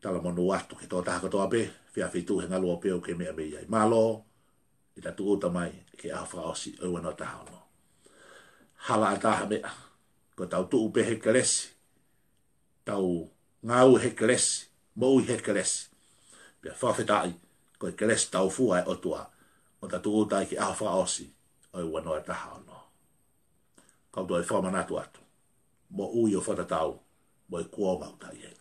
Talamonū atu ki he tokotaha kotoa pē, fie fitu he ngalu ʻo pē ʻoku ke meʻa mei ai. Mālō, ʻi he tūʻuta mai ki he ʻaho fakaʻosi ʻo e ua noa taha ono. Hala ʻatā ha meʻa, ko ʻetau tuʻu pē he kelesi, tau ngāue he kelesi, moʻui he kelesi. Pea fakafetaʻi, ko e kelesi taufua ʻa e ʻOtua, ʻo ta tūʻuta ai ki he ʻaho fakaʻosi ʻo e ua noa taha ono. Kau toe fakamanatu atu, moʻui ʻo fakatatau mo e kuonga ʻoku ta ʻi ai.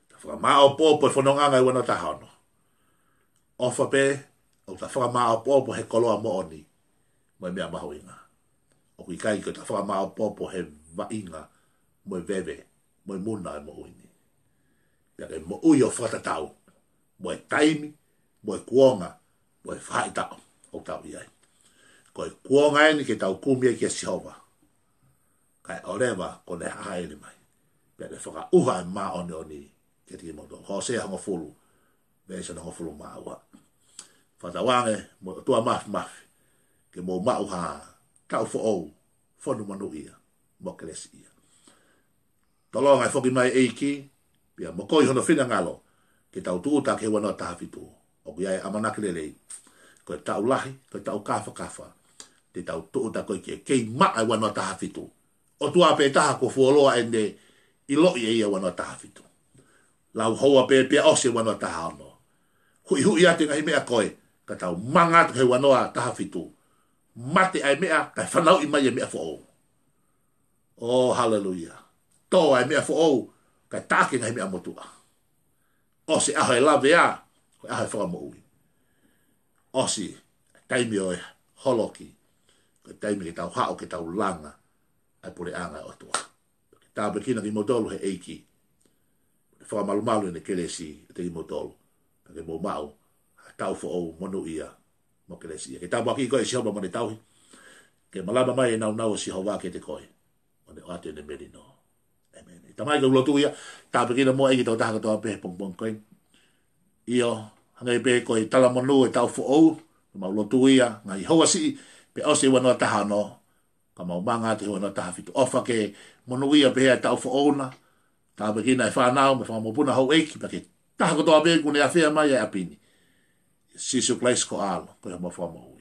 Ta fakamāʻopoʻopo e fonongaʻanga ʻo e ua noa taha ono. ʻOfa pē ʻoku ta fakamāʻopoʻopo he koloa moʻoni mo e meʻa mahuʻinga. ʻOku ʻikai ke ta fakamāʻopoʻopo he vaʻinga mo e veve mo e muna ʻo e moʻui ni. Pea ke moʻui ʻo fakatatau mo e taimi, mo e kuonga, mo e faʻahitaʻu ʻoku tau ʻi ai. Ko e kuonga eni ke tau kumi ai kia Sihova, kae ʻoua leva kuo ne hāʻele mai, pea ne fakaʻuha e māʻoniʻoni kiate kimoutolu. Hōsea hongofulu, veesi hongofulu mā ua. Fakatauange mo e ʻOtua Māfimafi, ke mou maʻu ha taʻu foʻou, fonu monūʻia mo kelesiʻia. Tolonga e foki mai ʻEiki, pea mo ko e hono finangalo, ke tau tūʻuta ki he ua noa taha fitu. ʻOku ʻi ai e ʻamanaki lelei, ko e taʻu lahi, ko e taʻu kāfakafa, te tau tūʻuta ko ē ki ai, kei maʻa e ua noa taha fitu. ʻOtua pē taha kuo fuoloa ʻene ʻiloʻi ʻe ia e ua noa taha fitu. Lau houa pē pea ʻosi e ua noa taha ono. Huʻihuʻi atu e ngaahi meʻa ko ē, ka tau manga atu ki he ua noa taha fitu. Mate ʻa e meʻa, kae fanauʻi mai e meʻa foʻou. ʻO, haleluia. Tō ʻa e meʻa foʻou, kae taʻaki e ngaahi meʻa motuʻa. ʻOsi e ʻaho e lavea, ko e ʻaho e fakamoʻui. ʻOsi e taimi ʻo e holoki, ko e taimi ke tau haʻu ke tau langa ʻa e puleʻanga ʻo e ʻOtua. Tāpuekina kimoutolu he ʻEiki. Fakamalumalu ʻene kelesi kiate kimoutolu. Pea ke mou maʻu ha taʻu foʻou monūʻia mo kelesiʻia. Ke tāpuakiʻi koe ʻe Sihova mo ne tauhi. Ke malama mai e nāunau ʻo Sihova kiate koe, ʻo ne ʻoatu ʻene melino. ʻĒmeni. Tamai, ko e lotu ia, tāpuekina muʻa ʻEiki e tokotaha kotoa pē he pongipongi ko eni. ʻIo, hangē pē ko e talamonū e taʻu foʻou, mau lotu ia, ngaahi houa siʻi, pea ʻosi e ua noa taha ono, ka mau manga atu he ua noa taha fitu. ʻOfa ke monūʻia pehē ʻa e taʻu foʻou na, tāpuekina e fānau mo e fanga mokopuna houʻeiki, pea ki he taha kotoa pē kuo ne afea mai ʻa e ʻapi ni. Sīsū Kalaisi ko e ʻAlo, ko homau Fakamoʻui.